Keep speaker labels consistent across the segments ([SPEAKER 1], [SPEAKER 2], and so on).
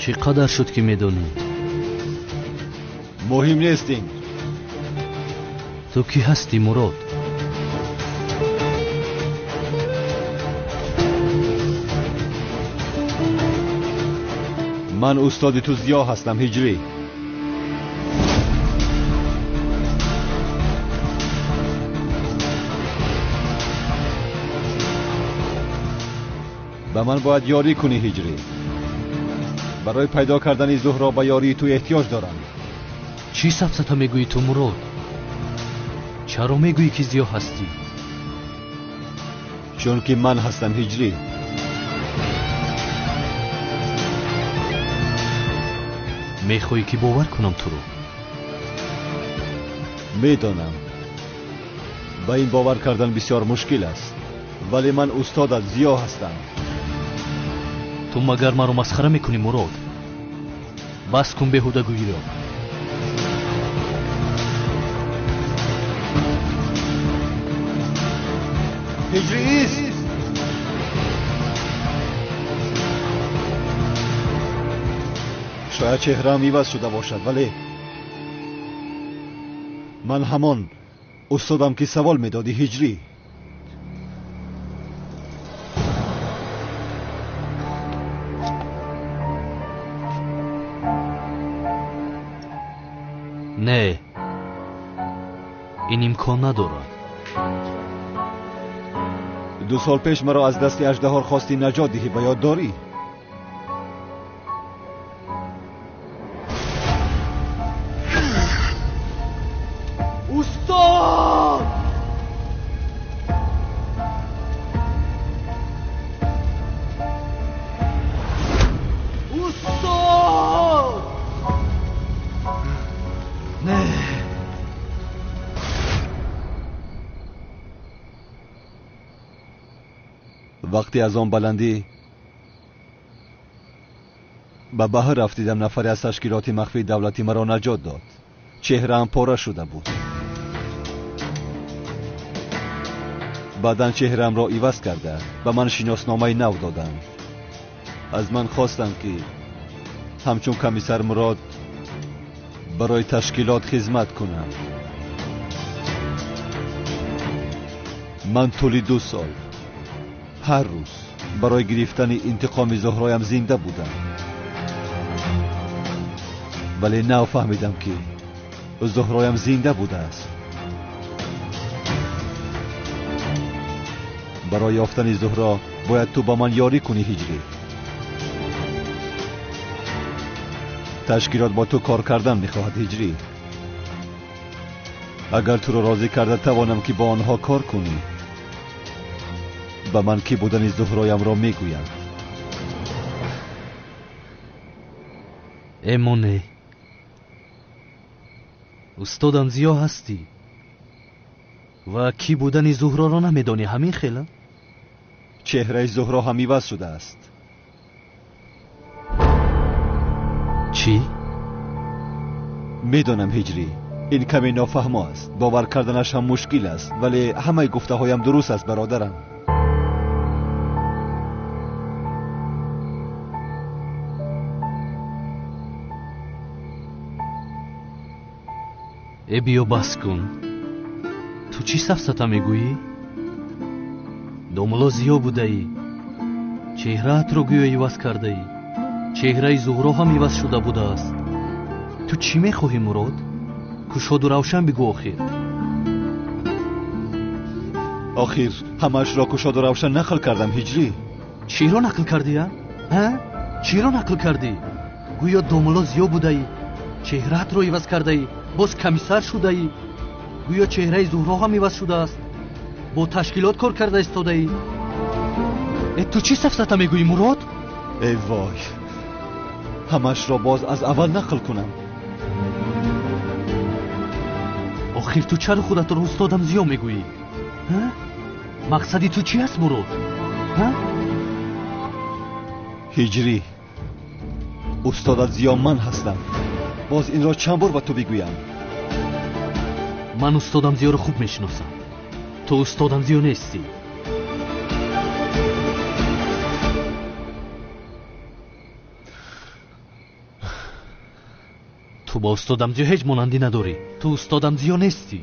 [SPEAKER 1] Чӣ қадар шуд ки медонӣ?
[SPEAKER 2] Муҳим нест ин.
[SPEAKER 1] Ту кӣ ҳастӣ, Мурод?
[SPEAKER 2] Ман устоди ту Зиё ҳастам, Ҳиҷрӣ. Ба ман бояд ёрӣ кунӣ, Ҳиҷрӣ. Барои пайдо кардани Зуҳро ба ёрии ту эҳтиёҷ дорам.
[SPEAKER 1] Чӣ сафсата мегӯӣ ту, Мурод? Чаро мегӯӣ ки Зиё ҳастӣ?
[SPEAKER 2] Чунки ман ҳастам, Ҳиҷрӣ.
[SPEAKER 1] Мехоҳӣ ки бовар кунам туро?
[SPEAKER 2] Медонам, ба ин бовар кардан бисёр мушкил аст, вале ман устодат Зиё ҳастам.
[SPEAKER 1] Ту магар маро масхара мекунӣ, Мурод? Бас кун беҳудагӯиро.
[SPEAKER 2] Ҳиҷрӣ ист! Шояд чеҳраам иваз шуда бошад, вале ман ҳамон устодам ки савол медодӣ, Ҳиҷрӣ.
[SPEAKER 1] Не, ин имкон надорад.
[SPEAKER 2] 2 сол пеш маро аз дасти аждаҳор хостӣ наҷот диҳӣ, ба ёд дорӣ?
[SPEAKER 1] Устод! Устод! Не.
[SPEAKER 2] Вақте аз он баландӣ ба баҳр рафтидам, нафаре аз ташкилоти махфии давлатӣ маро наҷот дод. Чеҳраам пора шуда буд. Баъдан чеҳраамро иваз карда ба ман шиносномаи нав доданд. Аз ман хостанд ки ҳамчун комиссар Мурод барои ташкилот хизмат кунам. Ман тӯли 2 сол ҳар рӯз барои гирифтани интиқоми Зуҳроям зинда будам. Вале нав фаҳмидам ки Зуҳроям зинда будааст. Барои ёфтани Зуҳро бояд ту ба ман ёрӣ кунӣ, Ҳиҷрӣ. Ташкилот бо ту кор кардан мехоҳад, Ҳиҷрӣ. Агар туро розӣ карда тавонам ки бо онҳо кор кунӣ, ба ман кӣ будани Зуҳроямро мегӯянд.
[SPEAKER 1] Эмоне, устодам Зиё ҳастӣ ва кӣ будани Зуҳроро намедонӣ, ҳамин хела?
[SPEAKER 2] Чеҳраи Зуҳро ҳам иваз шудааст.
[SPEAKER 1] Чӣ?
[SPEAKER 2] Медонам, Ҳиҷрӣ, ин каме нофаҳмо аст, бовар карданаш ҳам мушкил аст, вале ҳамаи гуфтаҳоям дуруст аст, бародарам.
[SPEAKER 1] Э, биё бас кун. Ту чӣ сафсата мегӯӣ? Домулло Зиё будаӣ, чеҳраатро гӯё иваз кардаӣ, чеҳраи Зуҳро ҳам иваз шуда будааст. Ту чӣ мехоҳӣ, Мурод? Кушоду равшан бигӯ охир.
[SPEAKER 2] Охир ҳамаашро кушоду равшан нақл кардам, Ҳиҷрӣ.
[SPEAKER 1] Чиро нақл кардӣ, а? Чиро нақл кардӣ? Гӯё домулло Зиё будаӣ, чеҳраатро иваз кардаӣ, боз комиссар шудаӣ, гӯё чеҳраи Зуҳро ҳам иваз шудааст, бо ташкилот кор карда истодаӣ. Э, ту чӣ сафсата мегӯӣ, Мурод?
[SPEAKER 2] Эй вой, ҳамаашро боз аз аввал нақл кунам.
[SPEAKER 1] Охир ту чаро худатро устодам Зиё мегӯӣ? Мақсади ту чӣ аст, Мурод?
[SPEAKER 2] Ҳиҷрӣ, устодат Зиё ман ҳастам. Боз инро чанд бор ба ту бигӯям?
[SPEAKER 1] Ман устодам Зиёро хуб мешиносам. Ту устодам Зиё нестӣ. Ту ба устодам Зиё ҳеҷ монандӣ надорӣ. Ту устодам Зиё нестӣ.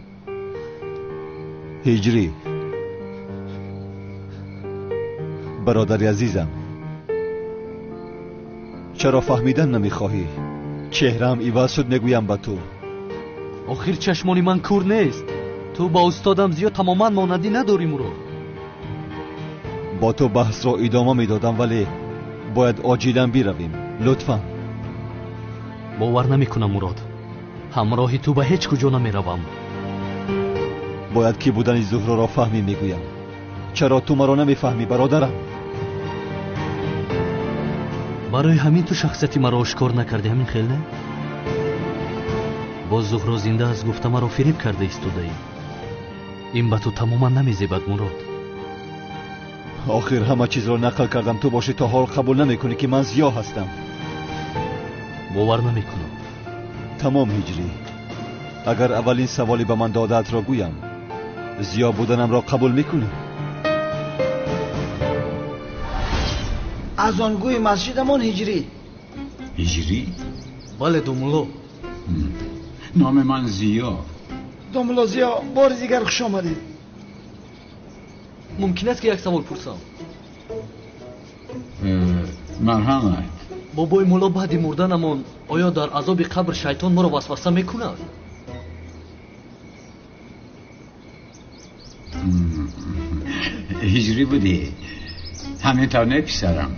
[SPEAKER 2] Ҳиҷрӣ, бародари азизам, чаро фаҳмидан намехоҳӣ? Чеҳраам иваз шуд, мегӯям ба ту.
[SPEAKER 1] Охир чашмони ман кур нест. Ту ба устодам Зиё тамоман монандӣ надорӣ, Мурод.
[SPEAKER 2] Бо ту баҳсро идома медодам, вале бояд оҷилан биравем. Лутфан.
[SPEAKER 1] Бовар намекунам, Мурод. Ҳамроҳи ту ба ҳеҷ куҷо намеравам.
[SPEAKER 2] Бояд ки будани Зуҳроро фаҳмӣ, мегӯям. Чаро ту маро намефаҳмӣ, бародарам?
[SPEAKER 1] Барои ҳамин ту шахсияти маро ошкор накардӣ, ҳамин хел не? Боз Зуҳро зинда аст гуфта маро фиреб карда истодаӣ. Ин ба ту тамоман намезебад, Мурод.
[SPEAKER 2] Охир ҳама чизро нақл кардам, ту бошӣ то ҳол қабул намекунӣ ки ман Зиё ҳастам.
[SPEAKER 1] Бовар намекунам.
[SPEAKER 2] Тамом, Ҳиҷрӣ. Агар аввалин саволе ба ман додаатро гӯям, Зиё буданамро қабул мекунӣ?
[SPEAKER 3] Аз он гӯи масҷидамон Ҳиҷрӣ.
[SPEAKER 4] Ҳиҷрӣ?
[SPEAKER 1] Бале, домулло.
[SPEAKER 4] Номи ман Зиё.
[SPEAKER 3] Домулло Зиё, бори дигар хуш омадед.
[SPEAKER 1] Мумкин аст ки як савол пурсам?
[SPEAKER 4] Марҳамат.
[SPEAKER 1] Бобои мулло, баъди мурданамон оё дар азоби қабр шайтон моро васваса мекунад?
[SPEAKER 4] Ҳиҷрӣ будӣ? Ҳамин тавр не, писарам?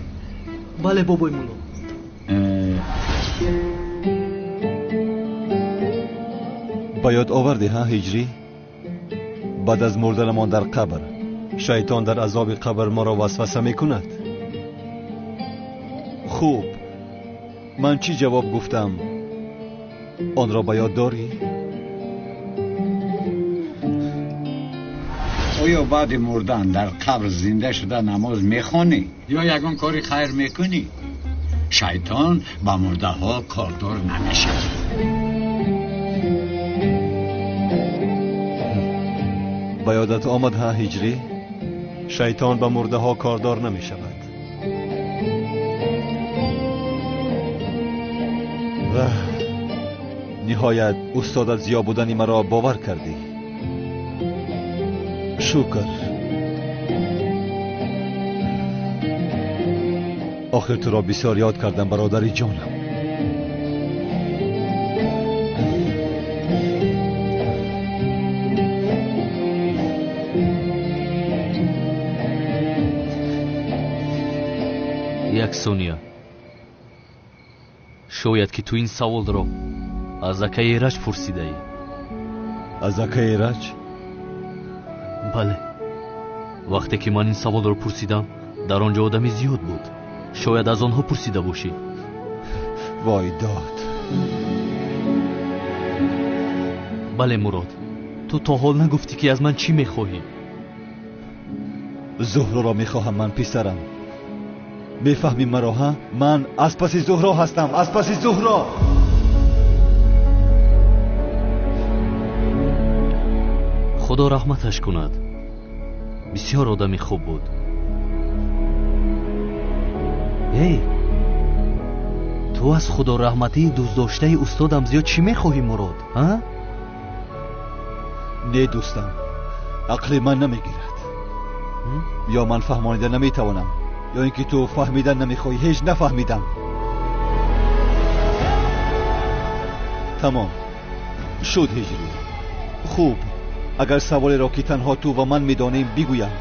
[SPEAKER 1] Бале, бобои мулло.
[SPEAKER 2] Ба ёд овардӣ, ҳа, Ҳиҷрӣ? Баъд аз мурданамон дар қабр шайтон дар азоби қабр моро васваса мекунад. Хуб, ман чӣ ҷавоб гуфтам? Онро ба ёд дорӣ?
[SPEAKER 4] Оё баъди мурдан дар қабр зинда шуда намоз мехонӣ ё ягон кори хайр мекунӣ? Шайтон ба мурдаҳо кордор намешавад.
[SPEAKER 2] Ба ёдат омад, ҳа, Ҳиҷрӣ? Шайтон ба мурдаҳо кордор намешавад. Ва ниҳоят устодат Зиё будани маро бовар кардӣ. Шукр. Охир туро бисёр ёд кардам, бародари ҷонам.
[SPEAKER 1] Як сония. Шояд ки ту ин саволро аз акаи Эраҷ пурсидаӣ.
[SPEAKER 2] Аз акаи Эраҷ?
[SPEAKER 1] Бале. Вақте ки ман ин саволро пурсидам, дар он ҷо одами зиёд буд. Шояд аз онҳо пурсида бошӣ.
[SPEAKER 2] Вой дод.
[SPEAKER 1] Бале, Мурод, ту то ҳол нагуфтӣ ки аз ман чӣ мехоҳӣ.
[SPEAKER 2] Зуҳроро мехоҳам ман, писарам. Мефаҳмӣ маро, ҳа? Ман аз паси Зуҳро ҳастам, аз паси Зуҳро.
[SPEAKER 1] Худо раҳматаш кунад. Бисёр одами хуб буд. Эй, ту аз худо раҳматии дӯстдоштаи устодам зиёд чӣ мехоҳӣ, Мурод, ҳа?
[SPEAKER 2] Не, дӯстам, ақли ман намегирад. Ё ман фаҳмонида наметавонам, ё ин ки ту фаҳмидан намехоҳӣ. Ҳеҷ нафаҳмидам. Тамом шуд, Ҳиҷрӣ. Хуб, агар саволеро ки танҳо ту ва ман медонем бигӯям,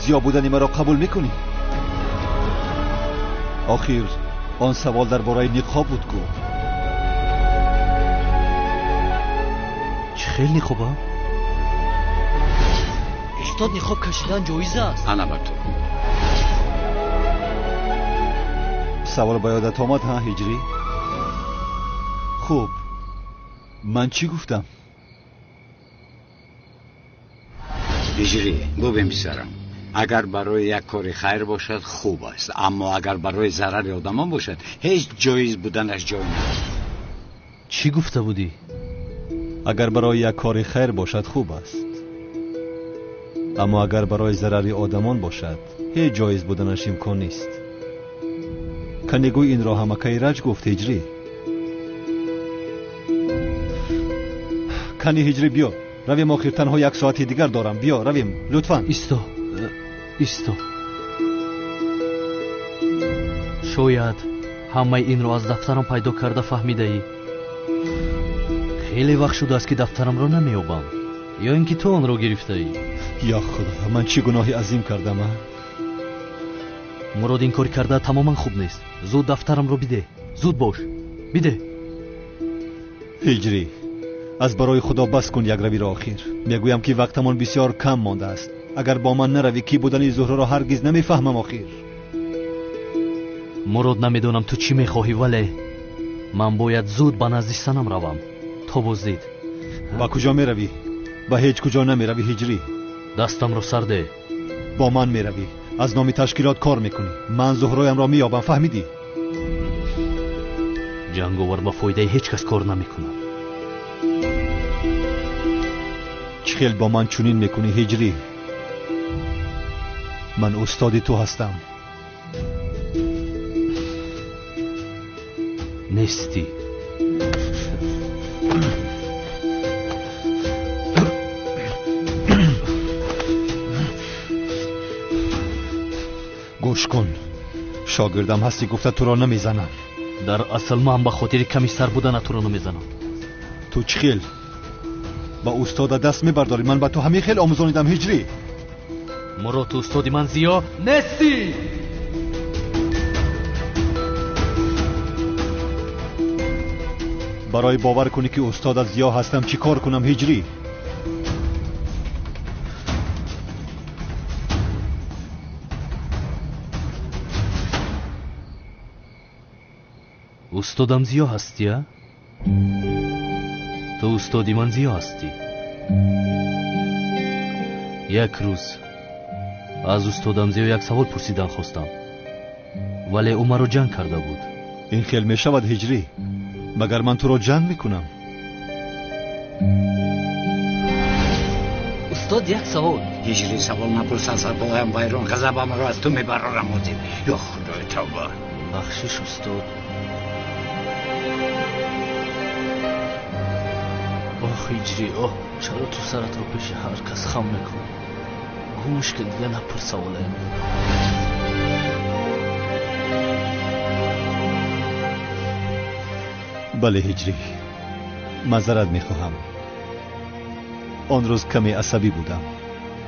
[SPEAKER 2] Зиё будани маро қабул мекунӣ? Охир он савол дар бораи ниқоб буд ку.
[SPEAKER 1] Чӣ хел ниқоба? Устод, ниқоб кашидан ҷоиз аст?
[SPEAKER 4] Ана ба ту.
[SPEAKER 2] Савол ба ёдат омад, ҳа, Ҳиҷрӣ? Хуб, ман чӣ гуфтам?
[SPEAKER 4] Ҳиҷрӣ, бубин писарам, агар барои як кори хайр бошад хуб аст, аммо агар барои зарари одамон бошад ҳеҷ ҷоиз буданаш ҷой надорад.
[SPEAKER 1] Чӣ гуфта будӣ?
[SPEAKER 2] Агар барои як кори хайр бошад хуб аст, аммо агар барои зарари одамон бошад ҳеҷ ҷоиз буданаш имкон нест. Канегӯй инро ҳамакаи Раҷ гуфт, Ҳиҷрӣ. Кани Ҳиҷрӣ, биё равем, охир танҳо як соати дигар дорам. Биё равем, лутфан.
[SPEAKER 1] Исто, исто. Шояд ҳамаи инро аз дафтарам пайдо карда фаҳмидаӣ. Хеле вақт шудааст, ки дафтарамро намеёбам. Ё ин ки ту онро гирифтаӣ?
[SPEAKER 2] Ё Худо, ман чӣ гуноҳи азим кардам, а?
[SPEAKER 1] Мурод, ин кори карда тамоман хуб нест. Зуд дафтарамро бидеҳ. Зуд бош, бидеҳ.
[SPEAKER 2] Ҳиҷрӣ, аз барои Худо бас кун якравиро охир. Мегӯям, ки вақтамон бисёр кам мондааст. Агар бо ман наравӣ, кӣ будани Зуҳроро ҳаргиз намефаҳмам охир.
[SPEAKER 1] Мурод, намедонам ту чӣ мехоҳӣ, вале ман бояд зуд ба назди санам равам то боздид.
[SPEAKER 2] Ба куҷо меравӣ? Ба ҳеҷ куҷо намеравӣ, Ҳиҷрӣ.
[SPEAKER 1] Дастамро сар деҳ.
[SPEAKER 2] Бо ман меравӣ. Аз номи ташкилот кор мекунӣ. Ман Зуҳроямро меёбам, фаҳмидӣ?
[SPEAKER 1] Ҷанговар ба фоидаи ҳеҷ кас кор намекунад.
[SPEAKER 2] Чӣ хел бо ман чунин мекунӣ, Ҳиҷрӣ? Ман устоди ту ҳастам.
[SPEAKER 1] Нестӣ.
[SPEAKER 2] Гӯш кун, шогирдам ҳастӣ гуфта туро намезанам.
[SPEAKER 1] Дар асл ман ба хотири комиссар будана туро намезанам.
[SPEAKER 2] Ту чӣ хел ба устода даст мебардорӣ? Ман ба ту ҳамин хел омӯзонидам, Ҳиҷрӣ.
[SPEAKER 1] Мурод, ту устоди ман Зиё нестӣ.
[SPEAKER 2] Барои бовар кунӣ, ки устодат Зиё ҳастам, чӣ кор кунам, Ҳиҷрӣ?
[SPEAKER 1] Устодам Зиё ҳастӣ, а? Ту устоди ман Зиё ҳастӣ. Як рӯз аз устодам Зиё як савол пурсидан хостам, вале ӯ маро ҷанг карда буд.
[SPEAKER 2] Ин хел мешавад, Ҳиҷрӣ? Магар ман туро ҷанг мекунам?
[SPEAKER 1] Устод, як савол.
[SPEAKER 4] Ҳиҷрӣ, савол напурс, асабоям вайрон, ғазабамро аз ту мебарорам ҳозир. Ё Худои, тавба.
[SPEAKER 1] Бахшиш, устод. Оҳ, Ҳиҷрӣ, оҳ, чаро ту саратро пеши ҳар кас хам мекунӣ? Гӯш ки дига напурс саволаям.
[SPEAKER 2] Бале, Ҳиҷрӣ, маъзарат мехоҳам. Он рӯз каме асабӣ будам.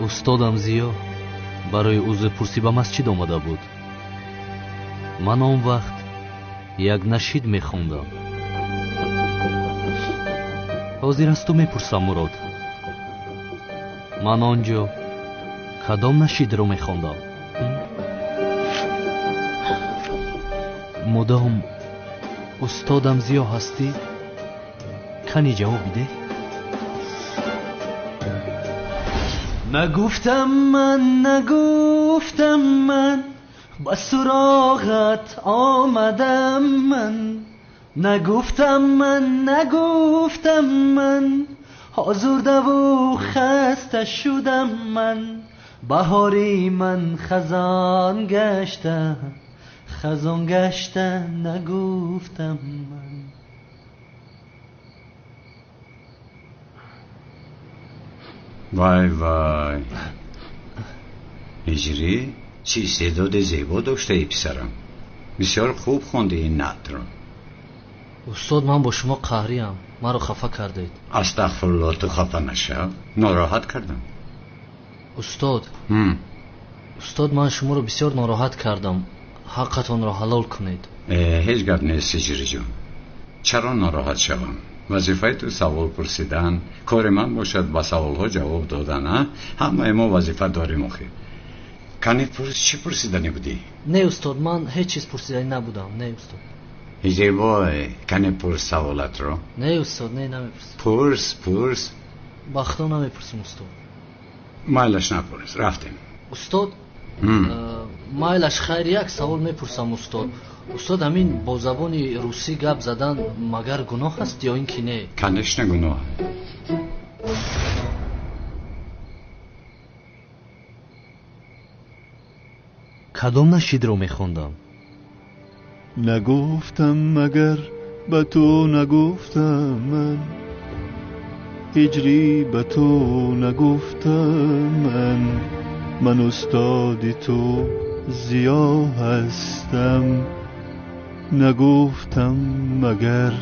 [SPEAKER 1] Устодам Зиё барои узрпурсӣ ба масҷид омада буд. Ман он вақт як нашид мехондам. Ҳозир аз ту мепурсам, Мурод, ман он ҷо кадом нашидро мехондам? Мудом устодам Зиё ҳастӣ? Кани ҷавоб бидеҳ. Нагуфтам ман, нагуфтам ман, ба суроғат омадам ман. Нагуфтам ман, нагуфтам ман, озурдаву хаста шудам ман. Баҳори ман хазон гашта, хазон гашта, нагуфтам ман.
[SPEAKER 4] Вай вай, Ҳиҷрӣ, чӣ истеъдоди зебо доштаи, писарам. Бисёр хуб хонди ин наътро.
[SPEAKER 1] Устод, ман бо шумо қаҳриям, маро хафа кардед.
[SPEAKER 4] Астағфирулло, ту хафа нашав, нороҳат кардам.
[SPEAKER 1] Устод, устод, ман шуморо бисёр нороҳат кардам. Ҳаққатонро ҳалол кунед.
[SPEAKER 4] Ҳеҷ гап нест, Ҳиҷриҷон. Чаро нороҳат шавам? Вазифаи ту савол пурсидан, кори ман бошад ба саволҳо ҷавоб додан. А ҳамаи мо вазифа дорем охир. Кани пурс, чӣ пурсиданӣ будӣ?
[SPEAKER 1] Не, устод, ман ҳеҷ чиз пурсиданӣ набудам. Не, устод.
[SPEAKER 4] Ҳиҷрибой, кани пурс саволатро.
[SPEAKER 1] Не, устод, не, намепурсам.
[SPEAKER 4] Пурс, пурс.
[SPEAKER 1] Ба худо намепурсам, устод.
[SPEAKER 4] Майлаш, напурс, рафтем.
[SPEAKER 1] Устод, майлаш, хайр, як савол мепурсам, устод. Устод, ҳамин бо забони русӣ гап задан магар гуноҳ аст ё ин ки не?
[SPEAKER 4] Конечно, гуноҳ.
[SPEAKER 1] Кадом нашидро мехондам?
[SPEAKER 2] Нагуфтам, магар ба ту нагуфтам ман. Ҳиҷрӣ ба ту нагуфтам ман, ман устоди ту Зиё ҳастам. Нагуфтам магар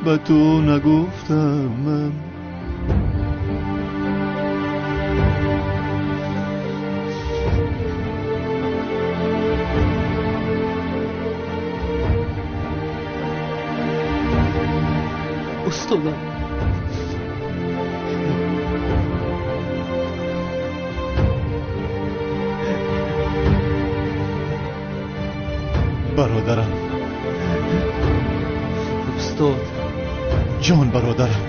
[SPEAKER 2] ба ту нагуфтам ман.
[SPEAKER 1] Устодам,
[SPEAKER 2] бародарам.
[SPEAKER 1] Устод
[SPEAKER 2] ҷон, бародарам.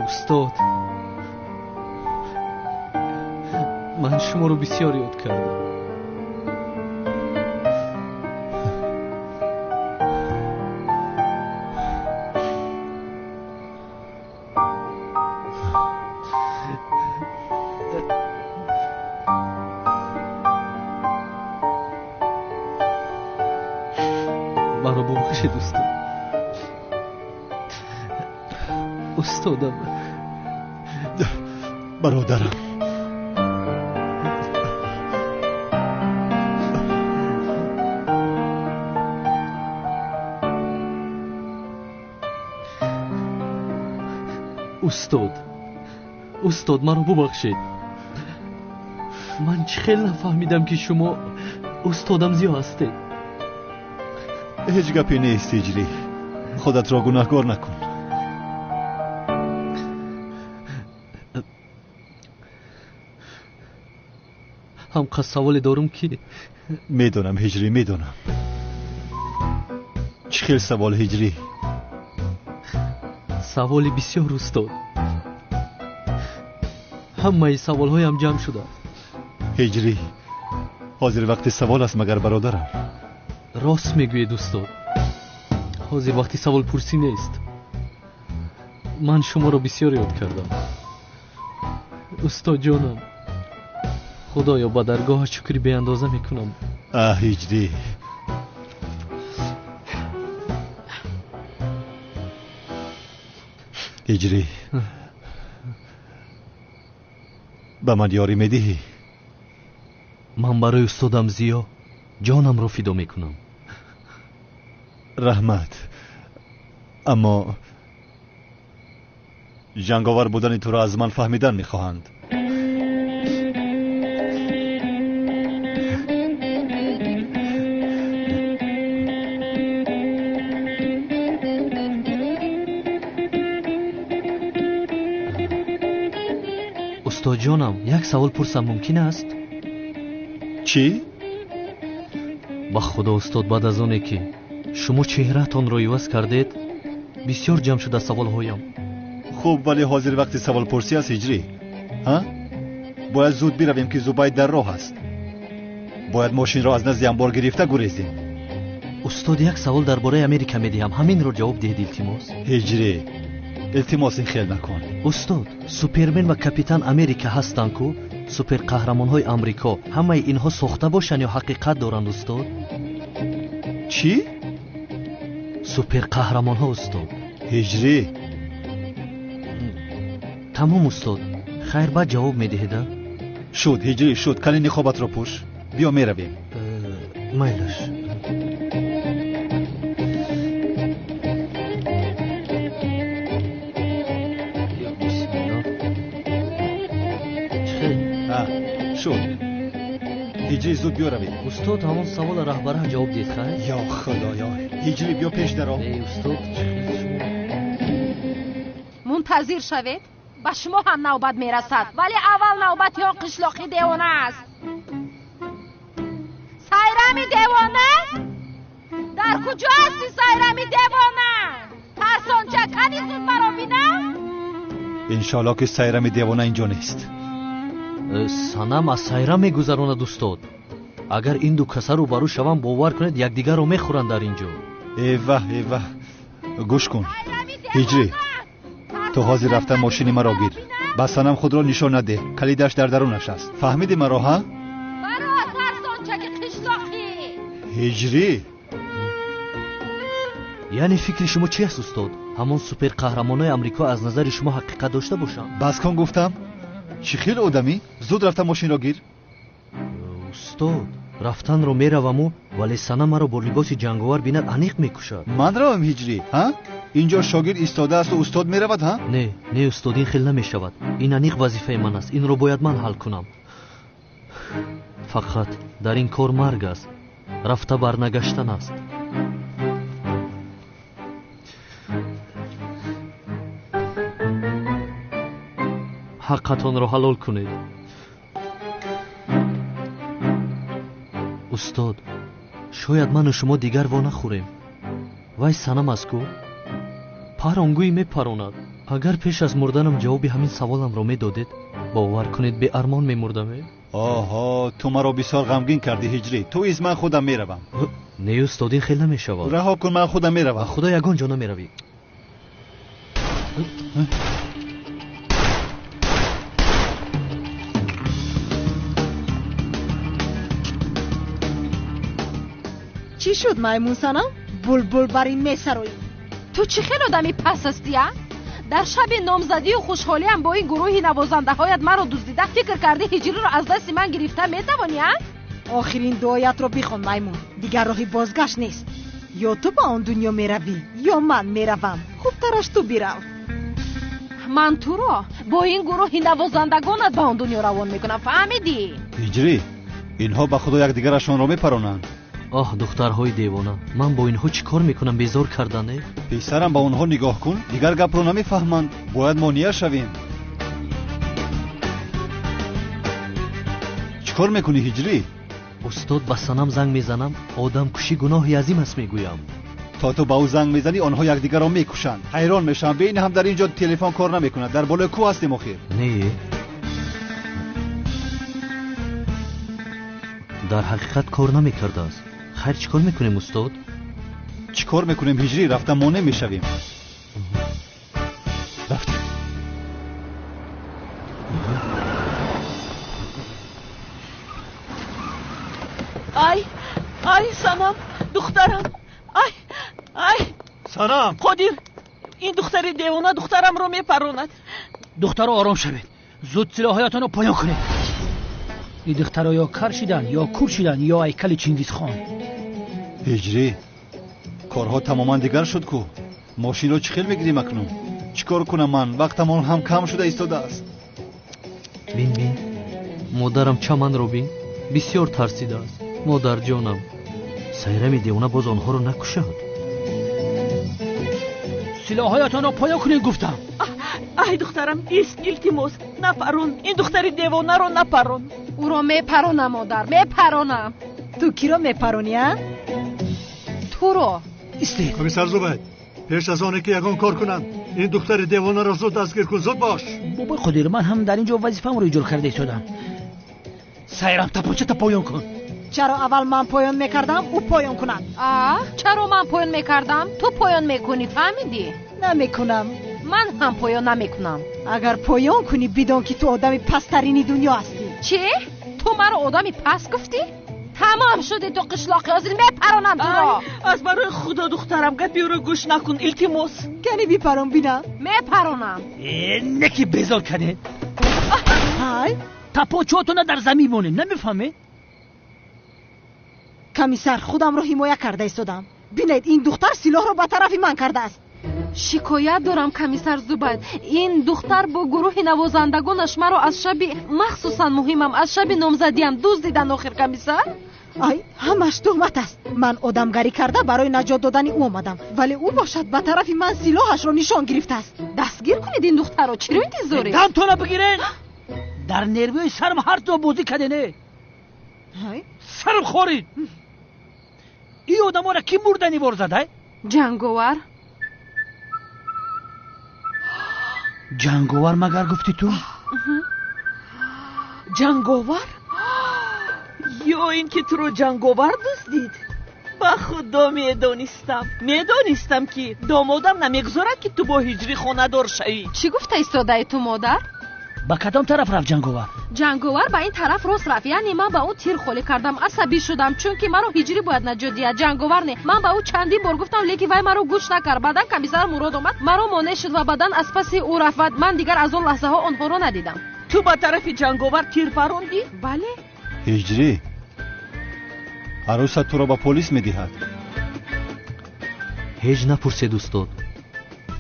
[SPEAKER 1] Устод, ман шуморо бисёр ёд кардам. Маро бубахшед, устод. Устодам.
[SPEAKER 2] Бародарам.
[SPEAKER 1] Устод, устод, маро бубахшед. Ман чӣ хел нафаҳмидам, ки шумо устодам Зиё ҳастед.
[SPEAKER 2] Ҳеҷ гапе нест, Ҳиҷрӣ. Худатро гунаҳкор накун.
[SPEAKER 1] Ҳамқа саволе дорум, ки
[SPEAKER 2] медонам, Ҳиҷрӣ, медонам. Чӣ хел савол, Ҳиҷрӣ?
[SPEAKER 1] Саволи бисёр, устод. Ҳамаи саволҳоям ҷамъ шудааст.
[SPEAKER 2] Ҳиҷрӣ, ҳозир вақти савол аст магар, бародарам?
[SPEAKER 1] Рост мегӯед, устод. Ҳозир вақти саволпурсӣ нест. Ман шуморо бисёр ёд кардам, устодҷонам. Худоё, ба даргоҳа шукри беандоза мекунам.
[SPEAKER 2] Аҳ, Ҳиҷрӣ, Ҳиҷрӣ, ба ман ёрӣ медиҳӣ?
[SPEAKER 1] Ман барои устодам Зиё ҷонамро фидо мекунам.
[SPEAKER 2] Раҳмат, аммо ҷанговар будани туро аз ман фаҳмидан мехоҳанд.
[SPEAKER 1] Устодҷонам, як савол пурсам мумкин аст?
[SPEAKER 2] Чӣ?
[SPEAKER 1] Ба худо, устод, баъд аз оне ки шумо чеҳраатонро иваз кардед, бисёр ҷамъ шуда саволҳоям.
[SPEAKER 2] Хуб, вале ҳозир вақти саволпурсӣ аст, Ҳиҷрӣ. Ҳа? Бояд зуд биравем, ки Зубайд дар роҳ аст. Бояд мошинро аз назди амбор гирифта гурезем.
[SPEAKER 1] Устод, як савол дар бораи Америка медиҳам, ҳаминро ҷавоб диҳед, илтимос.
[SPEAKER 2] Ҳиҷрӣ, илтимос, ин хел накун.
[SPEAKER 1] Устод, Супермен ва Капитан Америка ҳастанд ку, суперқаҳрамонҳои Амрико. Ҳамаи инҳо сохта бошанд ё ҳақиқат доранд, устод?
[SPEAKER 2] Чӣ?
[SPEAKER 1] Суперқаҳрамонҳо, устод.
[SPEAKER 2] Ҳиҷрӣ.
[SPEAKER 1] Тамом, устод. Хайр, баъд ҷавоб медиҳед, а?
[SPEAKER 2] Шуд, ҳиҷрӣ, шуд. Кали ниқобатро пӯш. Биё меравем.
[SPEAKER 1] Майлаш.
[SPEAKER 2] Шуд. Ҳиҷрӣ, зуд биё равем.
[SPEAKER 1] Устод, ҳамон савола раҳбара ҷавоб диҳед, хайр?
[SPEAKER 2] Ё худоё, ҳиҷрӣ, биё пеш даро.
[SPEAKER 1] Э, устод, чӣ хел шумо?
[SPEAKER 5] Мунтазир шавед, ба шумо ҳам навбат мерасад, вале аввал навбати он қишлоқи девона аст. Сайрами девона? Дар куҷо ҳасти, Сайрами девона? Тарсонча, кани зуд маро бинам?
[SPEAKER 2] Иншоалло ки Сайрами девона инҷо нест.
[SPEAKER 1] Санам аз Сайрам мегузаронад, устод. Агар ин ду каса рӯбарӯ шаванд, бовар кунед, якдигарро мехӯранд дар ин ҷо.
[SPEAKER 2] Эваҳ, эваҳ, гӯш кун ҳиҷрӣ, ту ҳозир рафта мошини маро гир. Ба Санам худро нишон надеҳ, калидаш дар дарунаш аст. Фаҳмидӣ маро, ҳа?
[SPEAKER 5] Баро, тарсончаки қишлоқӣ.
[SPEAKER 2] Ҳиҷрӣ,
[SPEAKER 1] яъне фикри шумо чи аст, устод? Ҳамон суперқаҳрамонои Амрико аз назари шумо ҳақиқат дошта бошанд?
[SPEAKER 2] Бас кун гуфтам. Чӣ хел одамӣ? Зуд рафта мошинро гир.
[SPEAKER 1] Устод, рафтанро мераваму, вале Санам маро бо либоси ҷанговар бинад, аниқ мекушад.
[SPEAKER 2] Ман равам, ҳиҷрӣ, ҳа? Инҷо шогирд истодаасту устод меравад, ҳа?
[SPEAKER 1] Не, не, устод, ин хел намешавад. Ин аниқ вазифаи ман аст, инро бояд ман ҳал кунам. Фақат дар ин кор марг аст, рафта барнагаштан аст. Ҳаққатонро ҳалол кунед. Устод, шояд ману шумо дигар во нахӯрем. Вай Санам аст ку, паронгӯй мепаронад. Агар пеш аз мурданам ҷавоби ҳамин саволамро медодед, бовар кунед, беармон мемурдам.
[SPEAKER 2] Оҳо, ту маро бисёр ғамгин кардӣ, ҳиҷрӣ. Ту из ман худам меравам.
[SPEAKER 1] Не, устод, ин хел намешавад.
[SPEAKER 2] Раҳо кун, ман худам меравам.
[SPEAKER 1] Худо, ягон ҷо намеравӣ.
[SPEAKER 6] Чӣ шуд, маймун Санам? Булбул бар ин месароӣ.
[SPEAKER 5] Ту чӣ хел одами пас ҳастӣ, а? Дар шаби номзадию хушҳолиам бо ин гурӯҳи навозандаҳоят маро дуздида, фикр кардӣ ҳиҷриро аз дасти ман гирифта метавонӣ, а?
[SPEAKER 6] Охирин дуоятро бихон, маймун. Дигар роҳи бозгашт нест. Ё ту ба он дунё меравӣ, ё ман меравам. Хубтараш ту бирав.
[SPEAKER 5] Ман туро бо ин гурӯҳи навозандагонат ба он дунё равон мекунам, фаҳмидӣ?
[SPEAKER 2] Ҳиҷрӣ, инҳо ба худо якдигарашонро мепаронанд.
[SPEAKER 1] Оҳ, духтарҳои девона, ман бо инҳо чӣ кор мекунам? Безор кардане?
[SPEAKER 2] Писарам, ба онҳо нигоҳ кун, дигар гапро намефаҳманд. Бояд монеа шавем. Чӣ кор мекунӣ, ҳиҷрӣ?
[SPEAKER 1] Устод, ба Санам занг мезанам, одамкушӣ гуноҳи азим аст, мегӯям.
[SPEAKER 2] То ту ба ӯ занг мезанӣ, онҳо якдигарро мекушанд. Ҳайрон мешавам, бе ин ҳам дар ин ҷо телефон кор намекунад. Дар болои кӯҳ ҳастем охир.
[SPEAKER 1] Не, дар ҳақиқат кор намекардааст. Хайр, чӣ кор мекунем, устод?
[SPEAKER 2] Чӣ кор мекунем, ҳиҷрӣ? Рафта монеъ мешавем. Рафтем.
[SPEAKER 7] Ай, ай, Санам, духтарам, ай, ай.
[SPEAKER 8] Санам!
[SPEAKER 7] Қодир, ин духтари девона духтарамро мепаронад.
[SPEAKER 8] Духтаро, ором шавед, зуд силоҳоятонро поён кунед. Ин духтаро ё кар шиданд, ё кур шиданд, ё ҳайкали Чингизхон.
[SPEAKER 2] Ҳиҷрӣ, корҳо тамоман дигар шуд ку. Мошинро чӣ хел мегирем акнун? Чӣ кор кунам ман? Вақтамон ҳам кам шуда истодааст.
[SPEAKER 1] Бин, бин, модарам, чаманро бин, бисёр тарсидааст. Модарҷонам, Сайрами девона боз онҳоро накушад.
[SPEAKER 8] Силоҳоятонро поён кунед, гуфтам.
[SPEAKER 7] Ай, духтарам, ист, илтимос, напарон, ин духтари девонаро напарон.
[SPEAKER 5] Ӯро мепаронам, модар, мепаронам.
[SPEAKER 6] Ту киро мепаронӣ, а?
[SPEAKER 5] Туро.
[SPEAKER 8] Истед.
[SPEAKER 9] Комиссар Зубайд, пеш аз оне ки ягон кор кунанд, ин духтари девонаро зуд дастгир кун, зуд бош.
[SPEAKER 8] Бобои Қодир, ман ҳам дар ин ҷо вазифаамро иҷро карда истодам. Сайрам, тапончата поён кун.
[SPEAKER 6] Чаро аввал ман поён мекардам, ӯ поён кунад?
[SPEAKER 5] А, чаро ман поён мекардам, ту поён мекунӣ, фаҳмидӣ?
[SPEAKER 6] Намекунам.
[SPEAKER 5] Ман ҳам поён намекунам.
[SPEAKER 6] Агар поён кунӣ, бидон ки ту одами пасттарини дунё ҳастӣ.
[SPEAKER 5] Чӣ? Ту маро одами паст гуфтӣ? Тамом шуди ту, қишлоқи, ҳозир мепаронам туро.
[SPEAKER 7] Аз барои худо, духтарам, гапи ӯро гӯш накун, илтимос.
[SPEAKER 6] Кани бипарон, бинам.
[SPEAKER 5] Мепаронам.
[SPEAKER 8] Э, неки безор кардед.
[SPEAKER 6] Ҳай,
[SPEAKER 8] Тапочотона дар замин монед, намефаҳмед?
[SPEAKER 6] Комиссар, худамро ҳимоя карда истодам. Бинед, ин духтар силоҳро ба тарафи ман кардааст.
[SPEAKER 5] Шикоят дорам, комиссар Зубайд. Ин духтар бо гурӯҳи навозандагонаш маро аз шаби махсусан муҳимам, аз шаби номзадиам дуздидан охир, комиссар.
[SPEAKER 6] Ай, ҳамаш туҳмат аст. Ман одамгарӣ карда барои наҷот додани ӯ омадам, вале ӯ бошад ба тарафи ман силоҳашро нишон гирифтааст.
[SPEAKER 5] Дастгир кунед ин духтарро, чиро интизоред?
[SPEAKER 8] Дамтона бигиред! Дар нервҳои сарам ҳар ҷо бозӣ кардене. Сарам хорид. Ин одаморо кӣ мурдани вор зад?
[SPEAKER 5] Ҷанговар.
[SPEAKER 8] Ҷанговар магар гуфтӣ ту?
[SPEAKER 7] Ҷанговар? Ё ин ки туро ҷанговар дуздид? Ба худо медонистам, медонистам ки домодам намегузорад ки ту бо ҳиҷрӣ хонадор шавӣ.
[SPEAKER 5] Чӣ гуфта истодаи ту, модар?
[SPEAKER 8] Ба кадом тараф рафт ҷанговар?
[SPEAKER 5] Ҷанговар ба ин тараф рост рафт. Яъне ман ба ӯ тир холӣ кардам, асабӣ шудам, чунки маро ҳиҷрӣ бояд наҷот диҳад, ҷанговар не. Ман ба ӯ чандин бор гуфтам, лекин вай маро гӯш накард. Баъдан комиссар Мурод омад, маро монеъ шуд ва баъдан аз паси ӯ рафт ва ман дигар аз он лаҳзаҳо онҳоро надидам.
[SPEAKER 7] Ту ба тарафи ҷанговар тир парондӣ?
[SPEAKER 5] Бале.
[SPEAKER 2] Ҳиҷрӣ, арӯсат туро ба полис медиҳад.
[SPEAKER 1] Ҳеҷ напурсед, устод.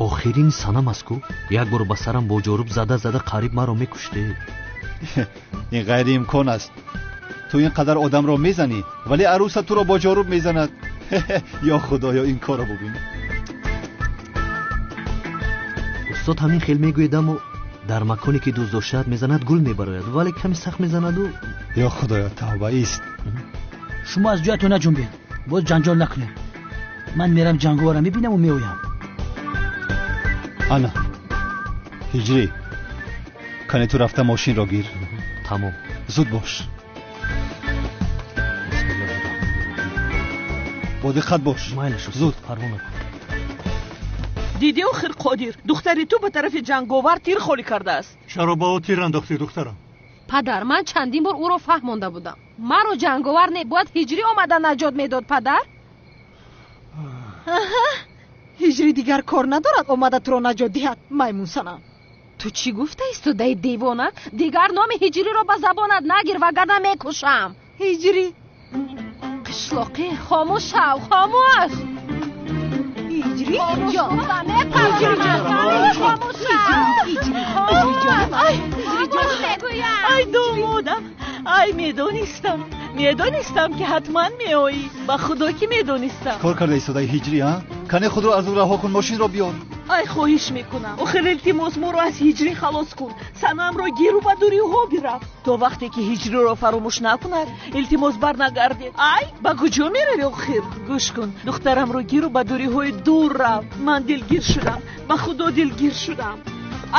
[SPEAKER 1] Охирин санам аст ку. Як бор ба сарам бо ҷоруб зада зада қариб маро мекуштед.
[SPEAKER 2] Ин ғайриимкон аст. Ту ин қадар одамро мезанӣ, вале арӯсат туро бо ҷоруб мезанад. Ё худоё, ин корро бубин.
[SPEAKER 1] Устод, ҳамин хел мегӯед, аммо дар маконе ки дӯст доштаат мезанад, гул мебарояд, вале ками сахт мезанаду.
[SPEAKER 2] Ё худоё, тавба ист.
[SPEAKER 8] Шумо аз ҷоятон наҷунбед, боз ҷанҷол накунед. Ман мерам ҷанговарро мебинаму меоям.
[SPEAKER 2] Ана, ҳиҷрӣ, кане ту рафта мошинро гир.
[SPEAKER 1] Тамом.
[SPEAKER 2] Зуд бош. Бо диққат бош.
[SPEAKER 1] Майлаш,
[SPEAKER 2] зуд.
[SPEAKER 1] Парво накун.
[SPEAKER 7] Дидӣ охир, Қодир, духтари ту ба тарафи ҷанговар тир холӣ кардааст.
[SPEAKER 9] Чаро ба ӯ тир андохтӣ, духтарам?
[SPEAKER 5] Падар, ман чандин бор ӯро фаҳмонда будам. Маро ҷанговар не, бояд ҳиҷрӣ омада наҷот медод, падар.
[SPEAKER 6] Ҳиҷрӣ дигар кор надорад омада туро наҷот диҳад, маймунсанам.
[SPEAKER 5] Ту чӣ гуфта истодаи, девона? Дигар номи ҳиҷриро ба забонат нагир, вагарна мекушам.
[SPEAKER 6] Ҳиҷрӣ.
[SPEAKER 5] Қишлоқӣ, хомӯш шав, хомӯш.
[SPEAKER 6] Ҳиҷрӣ
[SPEAKER 5] ҷон,
[SPEAKER 7] Ай домодам, ай медонистам, медонистам ки ҳатман меоӣ. Ба худо ки медонистам.
[SPEAKER 2] Кор карда истодаи ҳиҷрӣ, а? Кане худро аз ӯ раҳо кун, мошинро биёр.
[SPEAKER 7] Ай, хоҳиш мекунам, охир илтимос, моро аз ҳиҷрӣ халос кун. Санамро гиру ба дуриҳо бирав. То вақте ки ҳиҷриро фаромӯш накунад, илтимос барнагардед. Ай, ба куҷо меравӣ охир? Гӯш кун, духтарамро гиру ба дуриҳои дур рав. Ман дилгир шудам, ба худо дилгир шудам.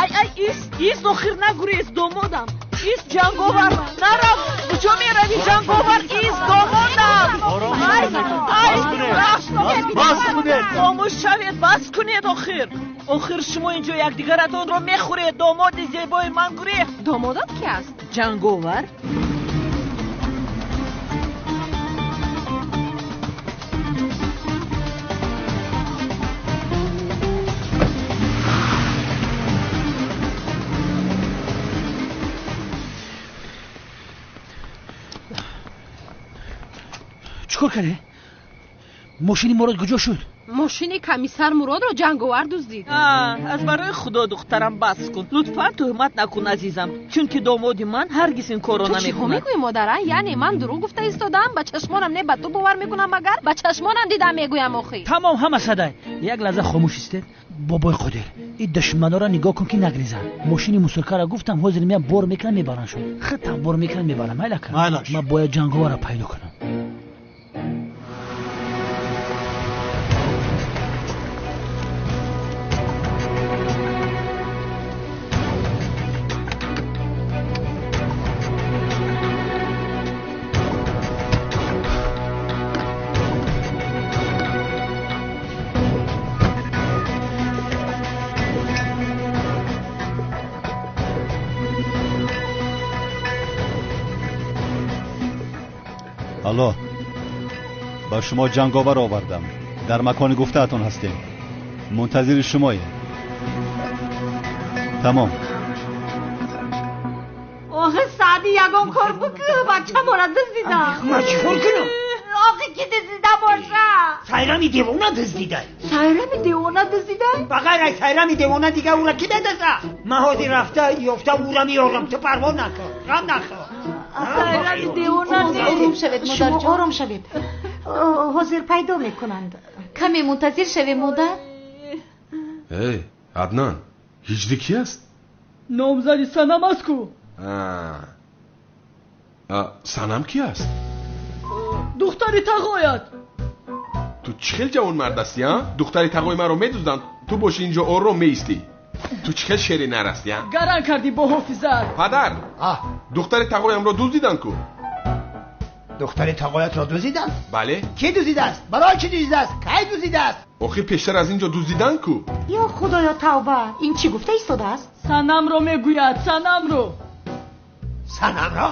[SPEAKER 7] Ай, ай, ист, ист, охир нагурез, домодам. Ист, ҷанговар, нарав. Куҷо меравӣ, ҷанговар? Ист, домодам. Ай, ай,
[SPEAKER 9] бас кунед.
[SPEAKER 7] Хомӯш шавед, бас кунед охир. Охир шумо инҷо якдигаратонро мехӯред. Домоди зебои ман гурехт.
[SPEAKER 5] Домодат ки аст?
[SPEAKER 7] Ҷанговар.
[SPEAKER 8] Чӣ кор кардӣ? Мошини Мурод куҷо шуд?
[SPEAKER 5] Мошини комиссар Муродро ҷанговар дуздид.
[SPEAKER 7] Аз барои худо, духтарам, бас кун. Лутфан туҳмат накун, азизам, чунки домоди ман ҳаргиз ин корро
[SPEAKER 5] Ту чиҳо
[SPEAKER 7] намекунад.
[SPEAKER 5] мегӯӣ, модара? Яъне ман дурӯғ гуфта истодам? Ба чашмонам не, ба ту бовар мекунам, магар ба чашмонам дидам мегӯям охи.
[SPEAKER 8] Тамом, ҳама садай. Як лаҳза хомӯш истед. Бобои Қодир, ин душманора нигоҳ кун ки нагрезанд. Мошини мусуркаро гуфтам, ҳозир меям, бор мекунам, мебарам шуд. Хитам бор мекунам, мебарам. Майлака.
[SPEAKER 9] Майлаш.
[SPEAKER 8] Ман бояд ҷанговарро пайдо кунам.
[SPEAKER 2] Алло, ба шумо ҷанговар овардам. Дар макони гуфтаатон ҳастем. Мунтазири шумоем. Тамом.
[SPEAKER 7] Охир сади.
[SPEAKER 6] Азми ягон кор бикӯ, бачамора дуздида.
[SPEAKER 10] Ман чӣ кор кунам?
[SPEAKER 6] Охи ки дуздида боша?
[SPEAKER 10] Сайрами девона дуздида.
[SPEAKER 6] Сайрами девона дуздида?
[SPEAKER 10] Ба ғайр аз сайрами девона дига ӯра ки медузда? Ман ҳозир рафта ёфта ӯра меорам, ту парво накун, ғам нахӯр.
[SPEAKER 7] Сайрами девона
[SPEAKER 6] ором шавед, модарҷон. Шумо ором шавед. Ҳозир пайдо мекунанд.
[SPEAKER 5] Каме мунтазир шавем, модар.
[SPEAKER 11] Эй, Аднан, ҳиҷри ки аст?
[SPEAKER 7] Номзади Санам аст ку.
[SPEAKER 11] Санам ки аст?
[SPEAKER 7] Духтари тағоят.
[SPEAKER 11] Ту чӣ хел ҷавонмард ҳастӣ, а? Духтари тағои маро медузданд, ту боши инҷо ором меистӣ. Ту чӣ хел шери нар ҳастӣ, а?
[SPEAKER 7] Гаран кардӣ бо ҳофизат.
[SPEAKER 11] Падар, духтари тағоямро дуздиданд ку.
[SPEAKER 10] Духтари тағоятро дуздиданд?
[SPEAKER 11] Бале.
[SPEAKER 10] Кӣ дуздидааст? Барои чӣ дуздидааст? Кай дуздидааст?
[SPEAKER 11] Охир пештар аз инҷо дуздиданд ку.
[SPEAKER 6] Ё худоё, тавба! Ин чӣ гуфта истодааст?
[SPEAKER 7] Санамро мегӯяд, Санамро.
[SPEAKER 10] Санамро?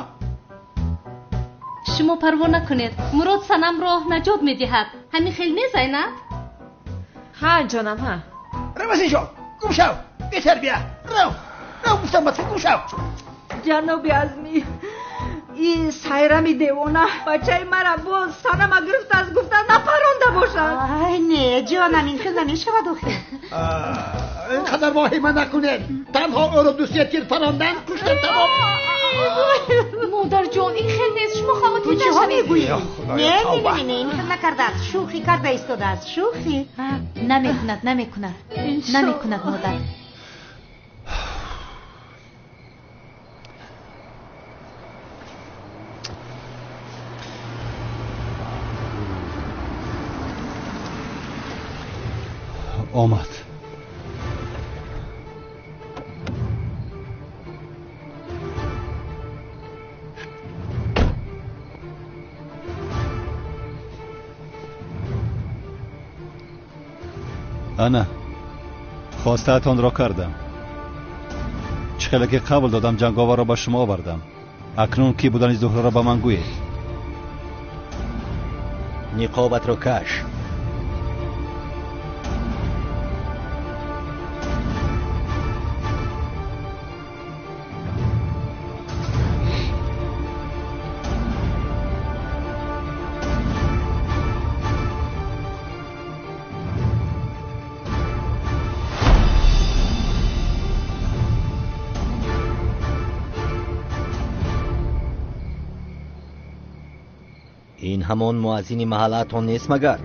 [SPEAKER 5] Шумо парво накунед, Мурод Санамро наҷот медиҳад. Ҳамин хел не, Зайнаб?
[SPEAKER 12] Ҳа, ҷонам, ҳа.
[SPEAKER 10] Рав аз инҷо, гум шав, бетарбия. Рав, рав гуфтам ба ту, гум шав.
[SPEAKER 7] Ҷаноби Азмӣ, ин сайрами девона бачаи мара боз Санама гирифтааст, гуфта напаронда бошад.
[SPEAKER 6] Ай, не, ҷонам, ин хел намешавад охир.
[SPEAKER 10] Ин қадар воҳима накунед. Танҳо ӯро дусия тир парондан, куштан тамом.
[SPEAKER 5] Модарҷон, ин хел нест, шумо хавотир
[SPEAKER 6] Ту чиҳо
[SPEAKER 5] нашавед.
[SPEAKER 6] мегӯӣ?
[SPEAKER 10] Худоё,
[SPEAKER 6] Не, не,
[SPEAKER 10] тавба.
[SPEAKER 6] не, не, ин хел накардааст. Шӯхӣ карда истодааст, шӯхӣ.
[SPEAKER 5] Намекунад, намекунад, намекунад, модар.
[SPEAKER 2] Омад. Ана, хостаатонро кардам. Чӣ хеле ки қабл додам, ҷанговарро ба шумо овардам. Акнун кӣ будани Зуҳроро ба ман гӯед.
[SPEAKER 13] Ниқобатро каш. Ин ҳамон муаззини маҳаллаатон нест магар?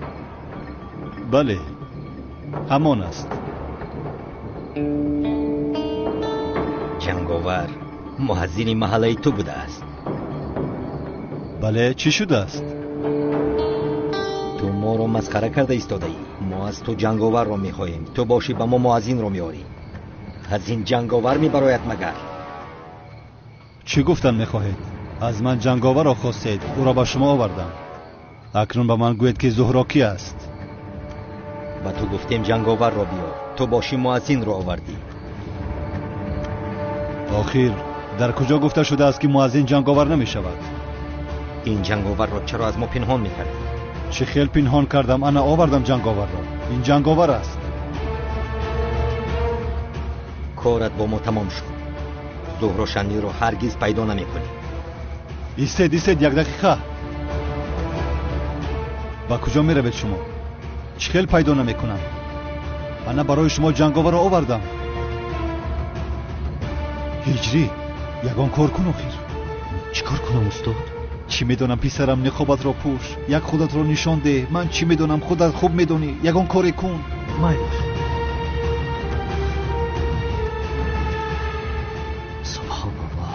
[SPEAKER 2] Бале, ҳамон аст.
[SPEAKER 13] Ҷанговар муаззини маҳаллаи ту будааст.
[SPEAKER 2] Бале, чӣ шудааст?
[SPEAKER 13] Ту моро масхара карда истодаӣ. Мо аз ту ҷанговарро мехоҳем, ту бошӣ ба мо муаззинро меорӣ. Аз ин ҷанговар мебарояд магар?
[SPEAKER 2] Чӣ гуфтан мехоҳед? Аз ман ҷанговарро хостед, ӯро ба шумо овардам. Акнун ба ман гӯед, ки Зуҳро кӣ аст?
[SPEAKER 13] Ба ту гуфтем ҷанговарро биёр, ту бошӣ муаззинро овардӣ.
[SPEAKER 2] Охир дар куҷо гуфта шудааст, ки муаззин ҷанговар намешавад?
[SPEAKER 13] Ин ҷанговарро чаро аз мо пинҳон мекардӣ?
[SPEAKER 2] Чӣ хел пинҳон кардам? Ана овардам ҷанговарро. Ин ҷанговар аст.
[SPEAKER 13] Корат бо мо тамом шуд. Зуҳро Шанниро ҳаргиз пайдо намекунӣ.
[SPEAKER 2] Истед, истед, як дақиқа. Ба куҷо меравед шумо? Чӣ хел пайдо намекунам? Ана барои шумо ҷанговарро овардам. Ҳиҷрӣ, ягон кор кун охир.
[SPEAKER 1] Чӣ кор кунам, устод?
[SPEAKER 2] Чӣ медонам, писарам, ниқобатро пӯш, як худатро нишон деҳ. Ман чӣ медонам, худат хуб медонӣ. Ягон коре кун.
[SPEAKER 1] Майлаш. Субҳоналлоҳ.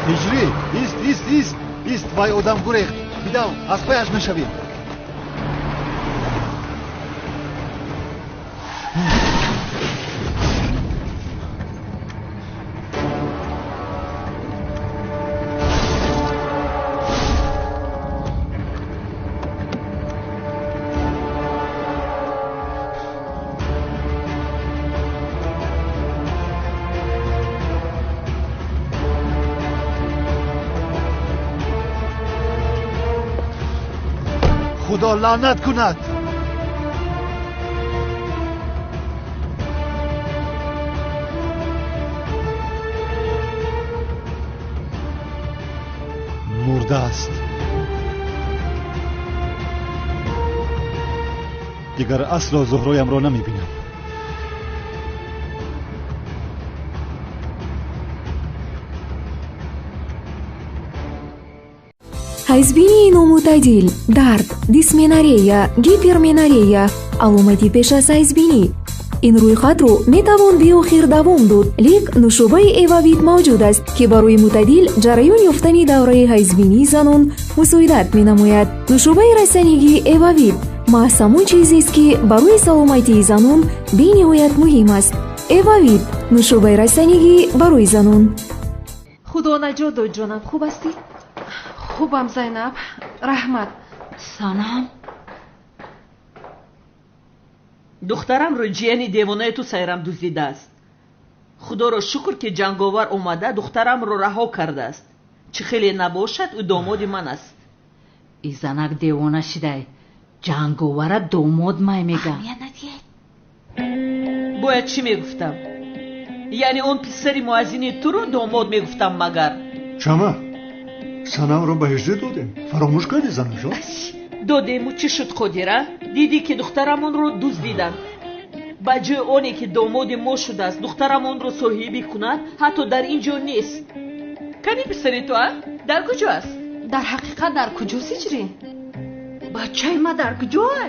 [SPEAKER 2] Ҳиҷрӣ, ист, ист, ист, ист, вай одам гурехт. Бидав, аз паяш мешавем.
[SPEAKER 9] Худо лаънат кунад. Мурда аст. Дигар асло Зуҳроямро намебинам.
[SPEAKER 14] Ҳайзбинии номӯътадил, дард, дисменорея, гиперменорея, аломати пеш аз ҳайзбинӣ. Ин рӯйхатро метавон беохир давом дод, лек нӯшобаи Эвавит мавҷуд аст, ки барои мӯътадил ҷараён ёфтани давраи ҳайзбинии занон мусоидат менамояд. Нӯшобаи растанигии Эвавит маҳз ҳамон чизест, ки барои саломатии занон бениҳоят муҳим аст. Эвавит нӯшобаи растанигӣ барои занон.
[SPEAKER 12] Худо наҷот дод, ҷонам, хуб ҳастӣ?
[SPEAKER 5] Хубам, Зайнаб, раҳмат.
[SPEAKER 15] Санам,
[SPEAKER 7] духтарамро ҷияни девонаи ту Сайрам дуздидааст. Худоро шукр, ки ҷанговар омада духтарамро раҳо кардааст. Чӣ хеле набошад, ӯ домоди ман аст.
[SPEAKER 15] И занак девона шидай, ҷанговара домод май мега.
[SPEAKER 7] Бояд чӣ мегуфтам? Яъне он писари муаззини туро домод мегуфтам магар?
[SPEAKER 9] Чама, Санамро ба ҳиҷрӣ додем. Фаромӯш кардӣ, занашон?
[SPEAKER 7] Додему чӣ шуд, Қодира? Дидӣ, ки духтарамонро дуздиданд. Ба ҷои оне ки домоди мо шудааст, духтарамонро соҳибӣ кунад, ҳатто дар ин ҷо нест. Кани писари ту, а? Дар куҷо аст?
[SPEAKER 5] Дар ҳақиқат дар куҷост ҳиҷрӣ?
[SPEAKER 15] Бачаи ма дар куҷоа?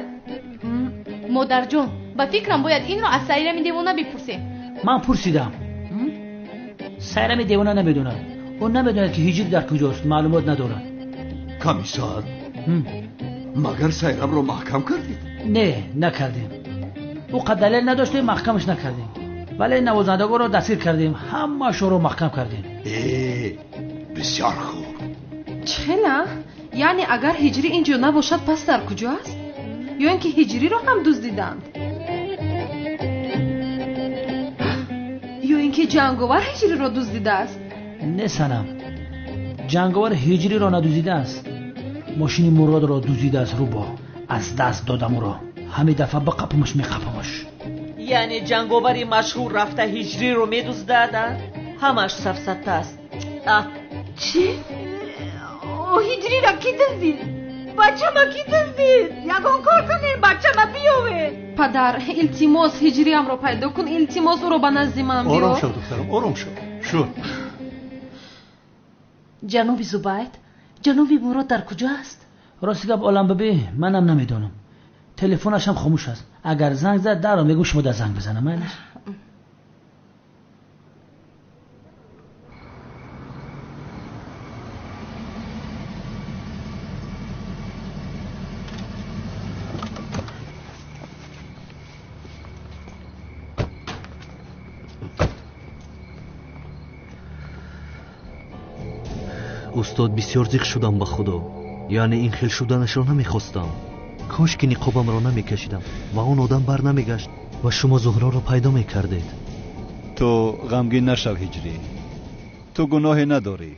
[SPEAKER 16] Модарҷон, ба фикрам бояд инро аз Сайрами девона бипурсем.
[SPEAKER 8] Ман пурсидам. Сайрами девона намедонад. Ӯ намедонад, ки ҳиҷр дар куҷост, маълумот надорад.
[SPEAKER 17] Комиссар, магар Сайрамро маҳкам кардед?
[SPEAKER 8] Не, накардем. Ӯ қад далел надоштем, маҳкамаш накардем. Вале навозандагонро дастгир кардем, ҳамаашонро маҳкам кардем.
[SPEAKER 17] Э, бисёр хуб.
[SPEAKER 5] Чӣ хела? Яъне агар ҳиҷрӣ ин ҷо набошад, пас дар куҷо аст? Ё ин ки ҳиҷриро ҳам дуздиданд? Ё ин ки ҷанговар ҳиҷриро дуздидааст?
[SPEAKER 8] Не, Санам, ҷанговар ҳиҷриро надуздидааст. Мошини Муродро дуздидааст. Рӯбо аз даст додам ӯро. Ҳамин дафъа биқапумаш, меқапумаш.
[SPEAKER 7] Яъне ҷанговари машҳур рафта ҳиҷриро медуздад, а? Ҳамааш сафсата аст. А
[SPEAKER 15] чӣ? Ҳиҷриро кӣ дуздид? Бачама кӣ дуздид? Ягон кор кунем, бачама биёвед.
[SPEAKER 5] Падар, илтимос, ҳиҷриамро пайдо кун, илтимос, ӯро ба назди ман биёр.
[SPEAKER 9] Ором шав, духтарам, ором шав. Шуд.
[SPEAKER 7] Ҷаноби Зубайд, ҷаноби Мурод дар куҷо аст?
[SPEAKER 8] Рости гап, Оламбиби, манам намедонам. Телефонашам хомӯш аст. Агар занг зад, дарро мегӯ шумо дар занг бизанам, майлаш?
[SPEAKER 1] Устод, бисёр зиқ шудам ба Худо. Яъне ин хел шуданашро намехостам. Кош ки ниқобамро намекашидам ва он одам бар намегашт ва шумо Зуҳроро пайдо мекардед.
[SPEAKER 2] Ту ғамгин нашав, ҳиҷрӣ. Ту гуноҳе надорӣ.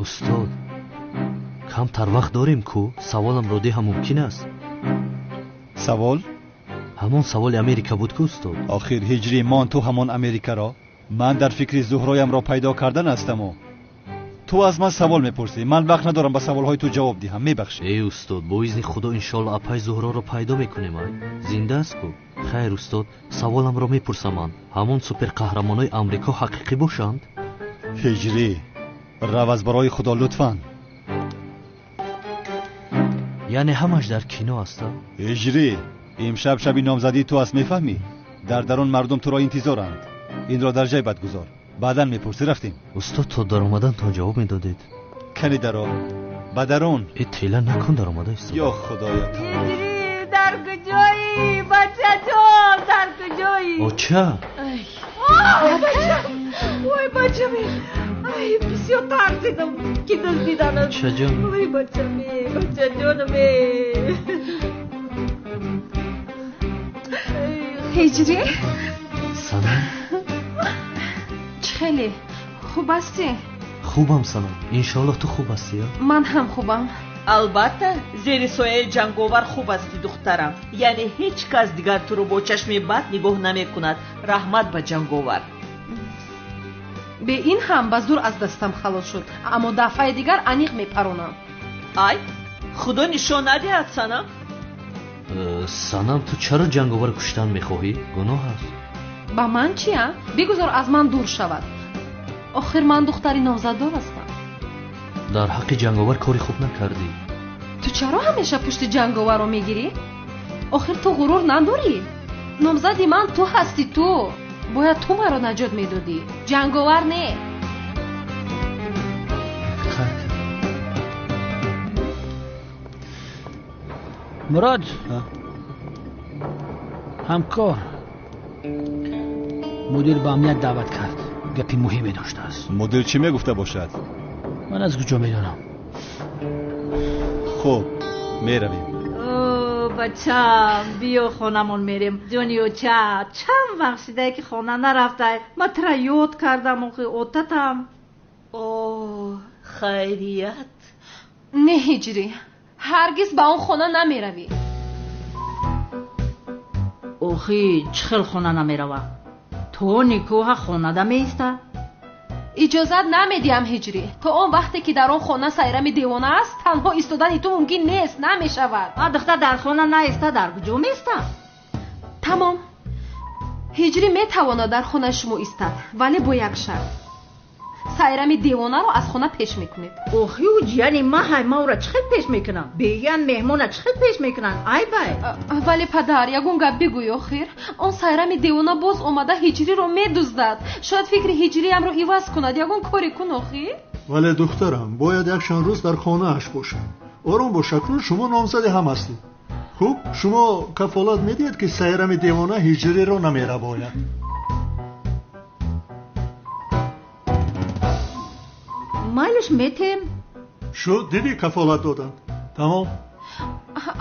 [SPEAKER 1] Устод, камтар вақт дорем ку? Саволамро диҳам мумкин аст?
[SPEAKER 2] Савол?
[SPEAKER 1] Ҳамон саволи Америка буд ку, устод?
[SPEAKER 2] Охир ҳиҷрӣ, мон ту ҳамон Америкаро. Ман дар фикри Зуҳроямро пайдо кардан ҳастаму ту аз ман савол мепурсӣ. Ман вақт надорам ба саволҳои ту ҷавоб диҳам, мебахшӣ.
[SPEAKER 1] Эй устод, бо изни Худо иншоалло апай Зуҳроро пайдо мекунем. Ай зинда аст ку? Хайр устод, саволамро мепурсам ман. Ҳамон суперқаҳрамонои Амрико ҳақиқӣ бошанд?
[SPEAKER 2] Ҳиҷрӣ, рав аз барои Худо лутфан.
[SPEAKER 1] Яъне ҳамаш дар кино аст?
[SPEAKER 2] Ҳиҷрӣ, имшаб шаби номзадии ту аст, мефаҳмӣ? Дар дарун мардум туро интизоранд. Инро дар ҷайбат гузор, баъдан мепурсӣ. Рафтем.
[SPEAKER 1] Устод, то даромадантон ҷавоб медодед.
[SPEAKER 2] Кани даро, ба дарун.
[SPEAKER 1] Э, тела накун, даромада истода.
[SPEAKER 2] Ё Худоя, тамом.
[SPEAKER 15] Ҳиҷрӣ, дар куҷоӣ? Бачаҷон, дар куҷоӣ?
[SPEAKER 1] Оча.
[SPEAKER 15] Ой, бачам, ай, бисёр тарсидам, ки дуздиданат.
[SPEAKER 1] Очаҷон.
[SPEAKER 15] Ой, бачам, бачаҷонам.
[SPEAKER 5] Ҳиҷрӣ?
[SPEAKER 1] Санам.
[SPEAKER 5] Чӣ хеле? Хуб ҳастӣ?
[SPEAKER 1] Хубам, Санам. Иншоаллоҳ ту хуб ҳастӣ?
[SPEAKER 5] Ман ҳам хубам.
[SPEAKER 7] Албатта, зери сояи ҷанговар хуб ҳастӣ, духтарам. Яъне ҳеҷ кас дигар туро бо чашми бад нигоҳ намекунад. Раҳмат ба ҷанговар.
[SPEAKER 5] Бе ин ҳам ба зур аз дастам халос шуд, аммо дафъаи дигар аниқ мепаронам.
[SPEAKER 7] Ай, худо нишон надиҳад, Санам.
[SPEAKER 1] Санам, ту чаро ҷанговар куштан мехоҳӣ? Гуноҳ аст.
[SPEAKER 5] Ба ман чи, а? Бигузор аз ман дур шавад. Охир ман духтари номзаддор ҳастам.
[SPEAKER 1] Дар ҳаққи ҷанговар кори хуб накардӣ.
[SPEAKER 5] Ту чаро ҳамеша пушти ҷанговарро мегирӣ? Охир ту ғурур надорӣ? Номзади ман ту ҳастӣ, ту. Бояд ту маро наҷот медодӣ. Ҷанговар не.
[SPEAKER 8] Мурод, ҳамкор, мудир ба амният даъват кард. Гапи муҳиме доштааст.
[SPEAKER 2] Мудир чӣ мегуфта бошад?
[SPEAKER 8] Ман аз куҷо медонам?
[SPEAKER 2] Хуб, меравем.
[SPEAKER 15] Бачам, биё хонамон мерем. Ҷони оча, чанд вақт шидае ки хона нарафтай. Ман тура ёд кардам, охи отатам.
[SPEAKER 7] О, хайрият.
[SPEAKER 5] Не, Ҳиҷрӣ, ҳаргиз ба он хона намеравӣ.
[SPEAKER 15] Охи, чӣ хел хона намерава? То никоҳа хонада меиста?
[SPEAKER 5] Иҷозат намедиҳам, Ҳиҷрӣ. То он вақте ки дар он хона Сайрами девона аст, танҳо истодани ту мумкин нест, намешавад.
[SPEAKER 15] А духтар дар хона наиста, дар куҷо меиста?
[SPEAKER 5] Тамом. Ҳиҷрӣ метавонад дар хонаи шумо истад, вале бо як шарт. Сайрами девонаро аз хона пеш мекунед.
[SPEAKER 15] Охи, ӯ ҷияни ма ҳай, ма ӯра чӣ хел пеш мекунам? Беян меҳмона чӣ хел пеш мекунанд? Ай бай.
[SPEAKER 5] Вале падар, ягон гап бигӯй охир. Он Сайрами девона боз омада Ҳиҷриро медуздад. Шояд фикри Ҳиҷриамро иваз кунад. Ягон коре кун охир.
[SPEAKER 9] Вале духтарам, бояд якчанд рӯз дар хонааш бошад. Ором бош, акнун шумо номзади ҳам ҳастед. Хуб, шумо кафолат медиҳед, ки Сайрами девона Ҳиҷриро намерабояд?
[SPEAKER 15] Майлаш метем.
[SPEAKER 9] Шуд, дидӣ, кафолат доданд. Тамом.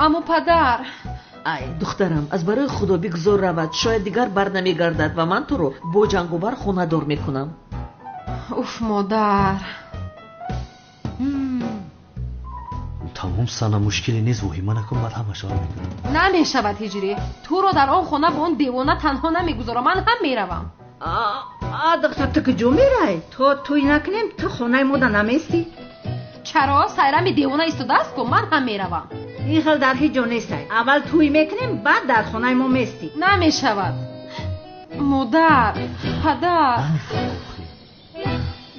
[SPEAKER 5] Аммо падар.
[SPEAKER 7] Ай, духтарам, аз барои худо бигзор равад. Шояд дигар бар намегардад ва ман туро бо ҷанговар хонадор мекунам.
[SPEAKER 5] Уф, модар.
[SPEAKER 1] Тамом, Сана, мушкиле нест, воҳима накун, баъд ҳамааш ҳал мекунам.
[SPEAKER 5] Намешавад, Ҳиҷрӣ. Туро дар он хона бо он девона танҳо намегузорам. Ман ҳам меравам.
[SPEAKER 15] А духтар, ту куҷо мерай? То тӯй накунем, ту хонаи мода наместӣ?
[SPEAKER 5] Чаро? Сайрами девона истодааст ку, ман ҳам меравам.
[SPEAKER 15] Ин хел дар ҳеҷ ҷо нестай. Аввал тӯй мекунем, баъд дар хонаи мо местӣ.
[SPEAKER 5] Намешавад. Модар, падар.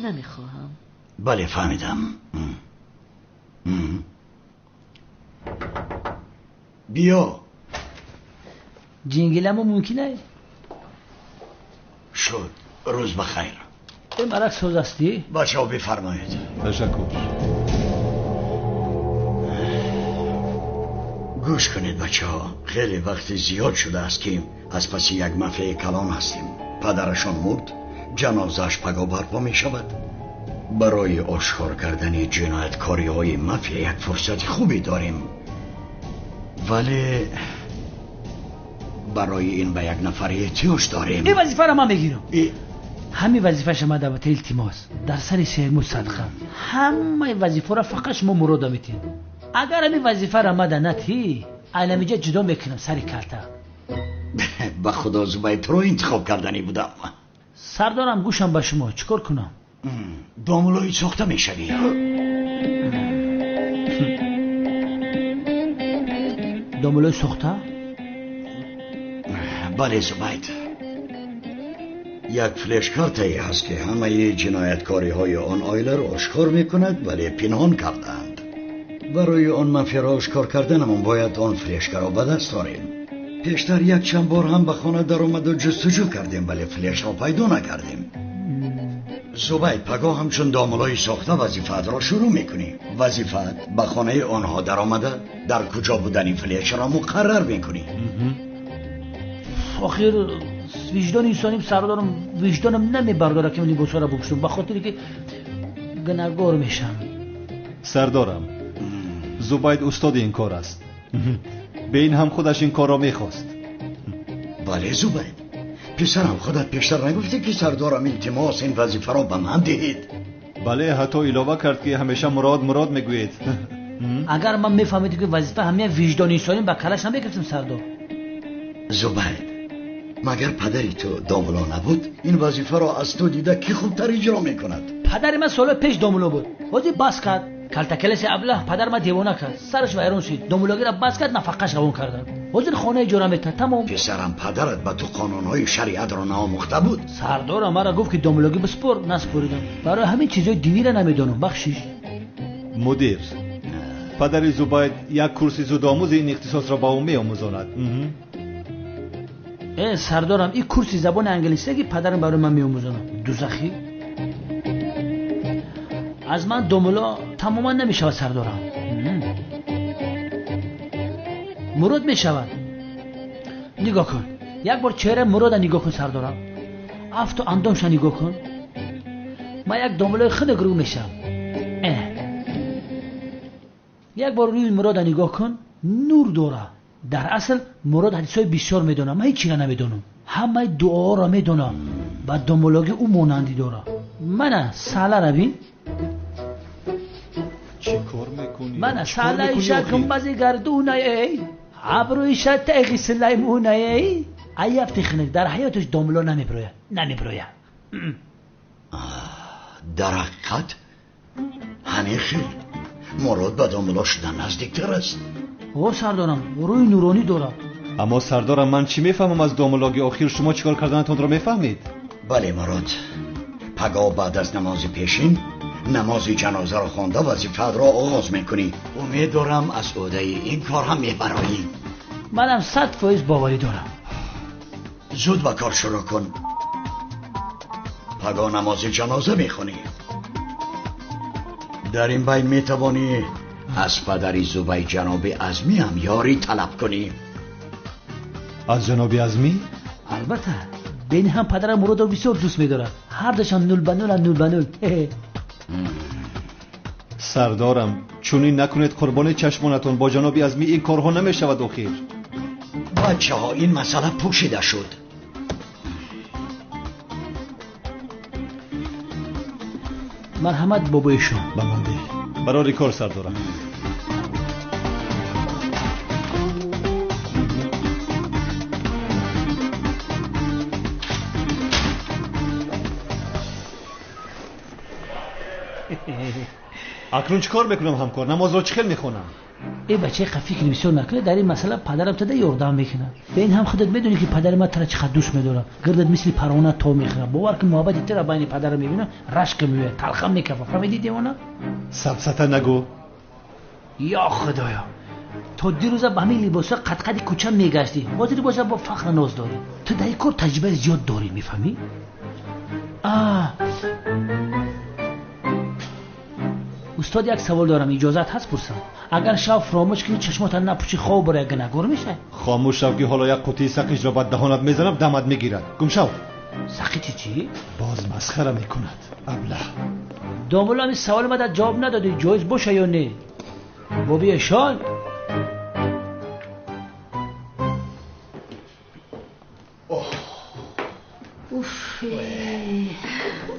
[SPEAKER 7] Намехоҳам.
[SPEAKER 17] Бале, фаҳмидам. Биё.
[SPEAKER 8] Ҷингиламо мумкин ай?
[SPEAKER 17] Шуд. Рӯз ба хайр.
[SPEAKER 8] Марак соз ҳастӣ?
[SPEAKER 17] Бачаҳо, бифармоед.
[SPEAKER 2] Ташаккур.
[SPEAKER 17] Гӯш кунед, бачаҳо, хеле вақти зиёд шудааст, ки аз паси як мафияи калон ҳастем. Падарашон мурд, ҷанозааш паго барпо мешавад. Барои ошкор кардани ҷинояткориҳои мафия як фурсати хубе дорем, вале барои ин ба як нафар эҳтиёҷ дорем.
[SPEAKER 8] Ин вазифаро ман мегирам. Ҳамин вазифаша ман даъвата илтимос. Дар сари Сермуд садқа. Ҳамаи вазифаро фақат шумо Мурода метиҳед. Агар ҳамин вазифаро мада натиҳӣ, айнамиҷа ҷудо мекунам сари калта.
[SPEAKER 17] Ба худо, Зубайд, туро интихоб карданӣ будам.
[SPEAKER 8] Сардорам, гӯшам ба шумо, чӣ кор кунам?
[SPEAKER 17] Домулои сохта мешавӣ.
[SPEAKER 8] Домулои сохта?
[SPEAKER 17] Бале, Зубайд. Як флешкартае ҳаст, ки ҳамаи ҷинояткориҳои он оиларо ошкор мекунад, вале пинҳон кардаанд. Барои он мафияро ошкор карданамон бояд он флешкаро ба даст орем. Пештар як чанд бор ҳам ба хона даромаду ҷустуҷӯ кардем, вале флешро пайдо накардем. Зубайд, пагоҳ ҳамчун домулои сохта вазифаатро шурӯъ мекунӣ. Вазифаат ба хонаи онҳо даромада, дар куҷо будани флешро муқаррар мекунӣ.
[SPEAKER 8] Охир виҷдони инсоним, сардорам, виҷдонам намебардорад, ки либосҳоро бупӯшам, ба хотире ки гунаҳгор мешам.
[SPEAKER 2] Сардорам, Зубайд устоди ин кор аст. Бе ин ҳам худаш ин корро мехост.
[SPEAKER 17] Бале, Зубайд, Писарам, худат пештар нагуфтӣ ки сардорам илтимос ин вазифаро ба ман диҳед?
[SPEAKER 2] Бале, ҳатто илова кард ки ҳамеша мурод мурод мегӯед.
[SPEAKER 8] Агар ман мефаҳмидам ки вазифа ҳамия виҷдони инсонӣ ба калаш намегирифтам сардор.
[SPEAKER 17] Зубайд, магар падари ту домулло набуд? Ин вазифаро аз ту дида кӣ хубтар иҷро мекунад?
[SPEAKER 8] Падари ман солҳои пеш домулло буд. Ҳозир бас кард. Калтакелеси аблаҳ падар ман девона кард. Сараш вайрон шуд. Домуллогиро бас кард, нафақаш равон карданд. Ҳозир хона иҷора метад, тамом.
[SPEAKER 17] Писарам, падарат ба ту қонунҳои шариатро наомӯхта буд?
[SPEAKER 8] Сардорам маро гуфт ки домуллогӣ биспор, наспоридам. Барои ҳамин чизҳои диниро намедонам, бахшиш.
[SPEAKER 2] Мудир, падари Зубайд як курси зудомӯзи ин ихтисосро ба ӯ меомӯзонад.
[SPEAKER 8] Сардорам, ин курси забони англисия ки падарам барои ман меомӯзонад. Дузахӣ? Аз ман домулло тамоман намешавад сардорам. Мурод мешавад. Нигоҳ кун. Як бор чеҳраи Мурода нигоҳ кун сардорам. Афту андомша нигоҳ кун. Ман як домуллои хунук рӯ мешавам. Як бор рӯи Мурода нигоҳ кун, нур дора. Дар асл Мурод ҳадисҳои бисёр медонам, ман ҳеҷ чиро намедонам. Ҳамаи дуоҳоро медонам. Ба домуллогӣ ӯ монандӣ дорад. Мана салара бин.
[SPEAKER 2] Чӣ кор мекунӣ?
[SPEAKER 8] Мана салаиша гумбази гардунаей, абрӯиша теғи сулаймунаей. Аяфти хунук дар ҳаёташ домулло намебирояд, намебирояд.
[SPEAKER 17] Дар ҳақиқат ҳамин хел Мурод ба домулло шудан наздиктар аст.
[SPEAKER 8] О сардорам, рӯи нуронӣ дорад.
[SPEAKER 2] Аммо сардорам, ман чӣ мефаҳмам аз домуллогӣ? Охир шумо чӣ кор карданатонро мефаҳмед?
[SPEAKER 17] Бале Мурод, пагоҳ баъд аз намози пешин намози ҷанозаро хонда вазифаатро оғоз мекунӣ. Умед дорам аз ӯҳдаи ин кор ҳам мебароӣ.
[SPEAKER 8] Манам 100% боварӣ дорам.
[SPEAKER 17] Зуд ба кор шурӯъ кун. Пагоҳ намози ҷаноза мехонӣ. Дар ин байн метавонӣ аз падари Зубайд ҷаноби Азмӣ ҳам ёрӣ талаб кунӣ.
[SPEAKER 2] Аз ҷаноби Азмӣ?
[SPEAKER 8] Албатта. Бени ҳам падарам Муродро бисёр дӯст медорад. Ҳардашон нул ба нул, нул ба нул.
[SPEAKER 2] Сардорам, чунин накунед, қурбони чашмонатон. Бо ҷаноби Азмӣ ин корҳо намешавад охир.
[SPEAKER 17] Бачаҳо, ин масъала пӯшида шуд.
[SPEAKER 8] Марҳамат бобои шом.
[SPEAKER 2] Ба ман деҳ. Барори кор сардорам. Акнун чӣ кор мекунам ҳамкор? Намозро чӣ хел мехонам?
[SPEAKER 8] Э бачаи қа фикри бисёр накунед, дар ин масъала падарам тада ёрдам мекунад. Ба ин ҳам худат медонӣ ки падари ман тара чӣ қадр дӯст медорад. Гирдат мисли парвона то мехӯрад. Бовар кун, муҳаббати тира байни падарам мебинам, рашк меояд, талхам мекафад. Фаҳмидӣ девона?
[SPEAKER 2] Сафсата нагӯ.
[SPEAKER 8] Ё Худоё, то дирӯза ба ҳамин либосҳо қадқади кӯча мегаштӣ, ҳозир боша бо фахр ноз дорӣ. Ту дар ин кор таҷрибаи зиёд дорӣ, мефаҳмӣ? Устод, як савол дорам, иҷозат ҳаст пурсам? Агар шаб фаромӯш кунӣ, чашмотан напӯшӣ, хоб барои гунаҳгор мешавӣ?
[SPEAKER 2] Хомӯш шав ки ҳоло як қутии сақиҷро ба даҳонат мезанам, дамат мегирад. Гум шав.
[SPEAKER 8] Сақичи чӣ?
[SPEAKER 2] Боз масхара мекунад аблаҳ.
[SPEAKER 8] Домулло, ҳамин саволи мада ҷавоб надодӣ, ҷоиз боша ё не? Боби эшон?
[SPEAKER 15] Уф,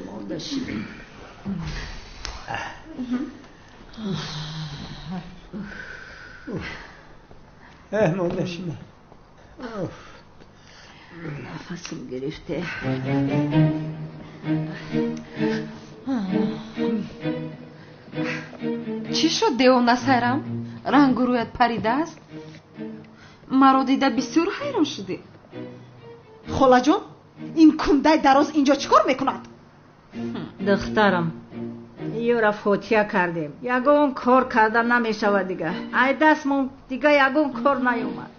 [SPEAKER 15] монда шидем.
[SPEAKER 10] Монда шидем.
[SPEAKER 15] Нафасам гирифте.
[SPEAKER 5] Чӣ шуд девона Сайрам? Рангу рӯят паридааст? Маро дида бисёр ҳайрон шудӣ.
[SPEAKER 6] Холаҷон, ин кундаи дароз инҷо чӣ кор мекунад?
[SPEAKER 15] Духтарам, ёра фотиҳа кардем. Ягон кор карда намешавад дига. Ай дастмон дига ягон кор наёмад.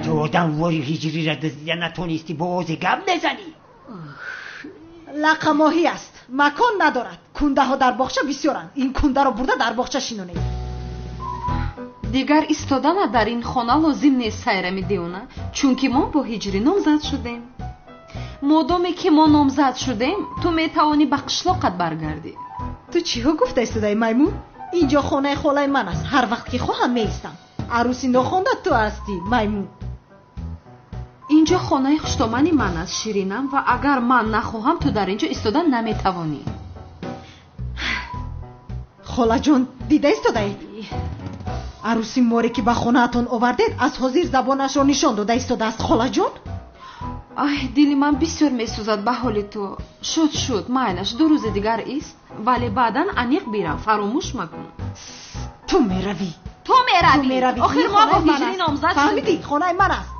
[SPEAKER 10] Ту одам вори ҳиҷриро дуздида натонистӣ, бо озе гап мезанӣ?
[SPEAKER 6] Лақамоҳӣ аст, макон надорад. Кундаҳо дар боғча бисёранд. Ин кундаро бурда дар боғча шинонед.
[SPEAKER 5] Дигар истодана дар ин хона лозим нест, Сайрами девона, чунки мо бо ҳиҷрӣ номзад шудем. Модоме ки мо номзад шудем, ту метавонӣ ба қишлоқат баргардӣ.
[SPEAKER 6] Ту чиҳо гуфта истодаи, маймун? Инҷо хонаи холаи ман аст. Ҳар вақт ки хоҳам меистам. Арӯси нохонда ту ҳастӣ, маймун.
[SPEAKER 5] Инҷо хонаи хуштомани ман аст, Ширинам, ва агар ман нахоҳам, ту дар инҷо истода наметавонӣ.
[SPEAKER 6] Холаҷон, дида истодаед? Арӯси море ки ба хонаатон овардед, аз ҳозир забонашро нишон дода истодааст, холаҷон.
[SPEAKER 5] Ай, дили ман бисёр месӯзад ба ҳоли ту. Шуд, шуд, майлаш, 2 рӯзи дигар ист, вале баъдан аниқ бирав, фаромӯш макун.
[SPEAKER 6] Ту меравӣ.
[SPEAKER 5] Ту меравӣ. Охир мо бо ҳиҷрӣ номзад шудем.
[SPEAKER 6] Фаҳмидӣ? Хонаи ман аст.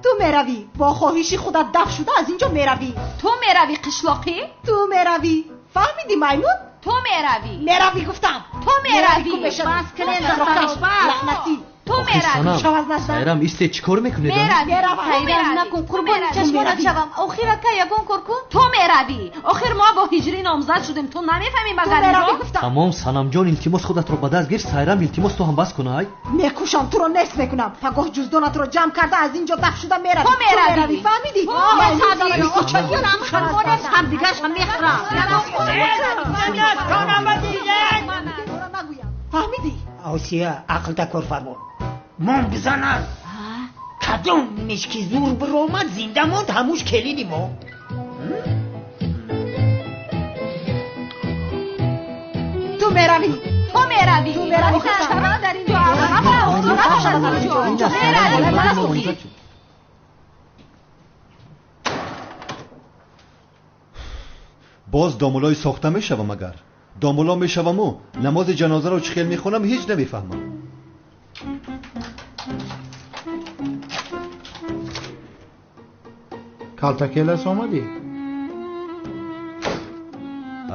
[SPEAKER 6] Ту меравӣ. Бо хоҳиши худат даф шуда аз инҷо меравӣ.
[SPEAKER 5] Ту меравӣ, қишлоқӣ?
[SPEAKER 6] Ту меравӣ. Фаҳмидӣ, маймун?
[SPEAKER 5] Ту меравӣ.
[SPEAKER 6] Меравӣ гуфтам.
[SPEAKER 5] Ту меравӣ.
[SPEAKER 15] Бас кунед,
[SPEAKER 6] лаънатӣ.
[SPEAKER 5] Ту меравӣ.
[SPEAKER 1] Сайрам, исте, чӣ кор мекунед?
[SPEAKER 16] Сайрам накун, қурбони чашмонат шавам. Охир ака, ягон кор кун.
[SPEAKER 5] Ту меравӣ. Охир мо бо ҳиҷрӣ номзад шудем. Ту намефаҳмӣ магар инро?
[SPEAKER 1] Тамом, Санамҷон, илтимос худатро ба даст гир. Сайрам, илтимос ту ҳам бас кун, ай.
[SPEAKER 6] Мекушам, туро нест мекунам. Пагоҳ ҷуздонатро ҷамъ карда аз инҷо даф шуда меравӣ.
[SPEAKER 5] Ту меравӣ.
[SPEAKER 6] Фаҳмидӣ? Фаҳмидӣ?
[SPEAKER 10] Осия, ақлта кор фармон. Мон бизанад. Кадом мешки зур биромад, зинда монд, ҳамуш келини мо.
[SPEAKER 6] Ту меравӣ.
[SPEAKER 5] Ту меравӣ.
[SPEAKER 6] Ту меравӣ.
[SPEAKER 5] Чаро дар инҷо меравӣ?
[SPEAKER 2] Боз домулои сохта мешавам агар. Домуло мешаваму намози ҷанозаро чӣ хел мехонам ҳеҷ намефаҳмам.
[SPEAKER 18] Калтакелас омадӣ?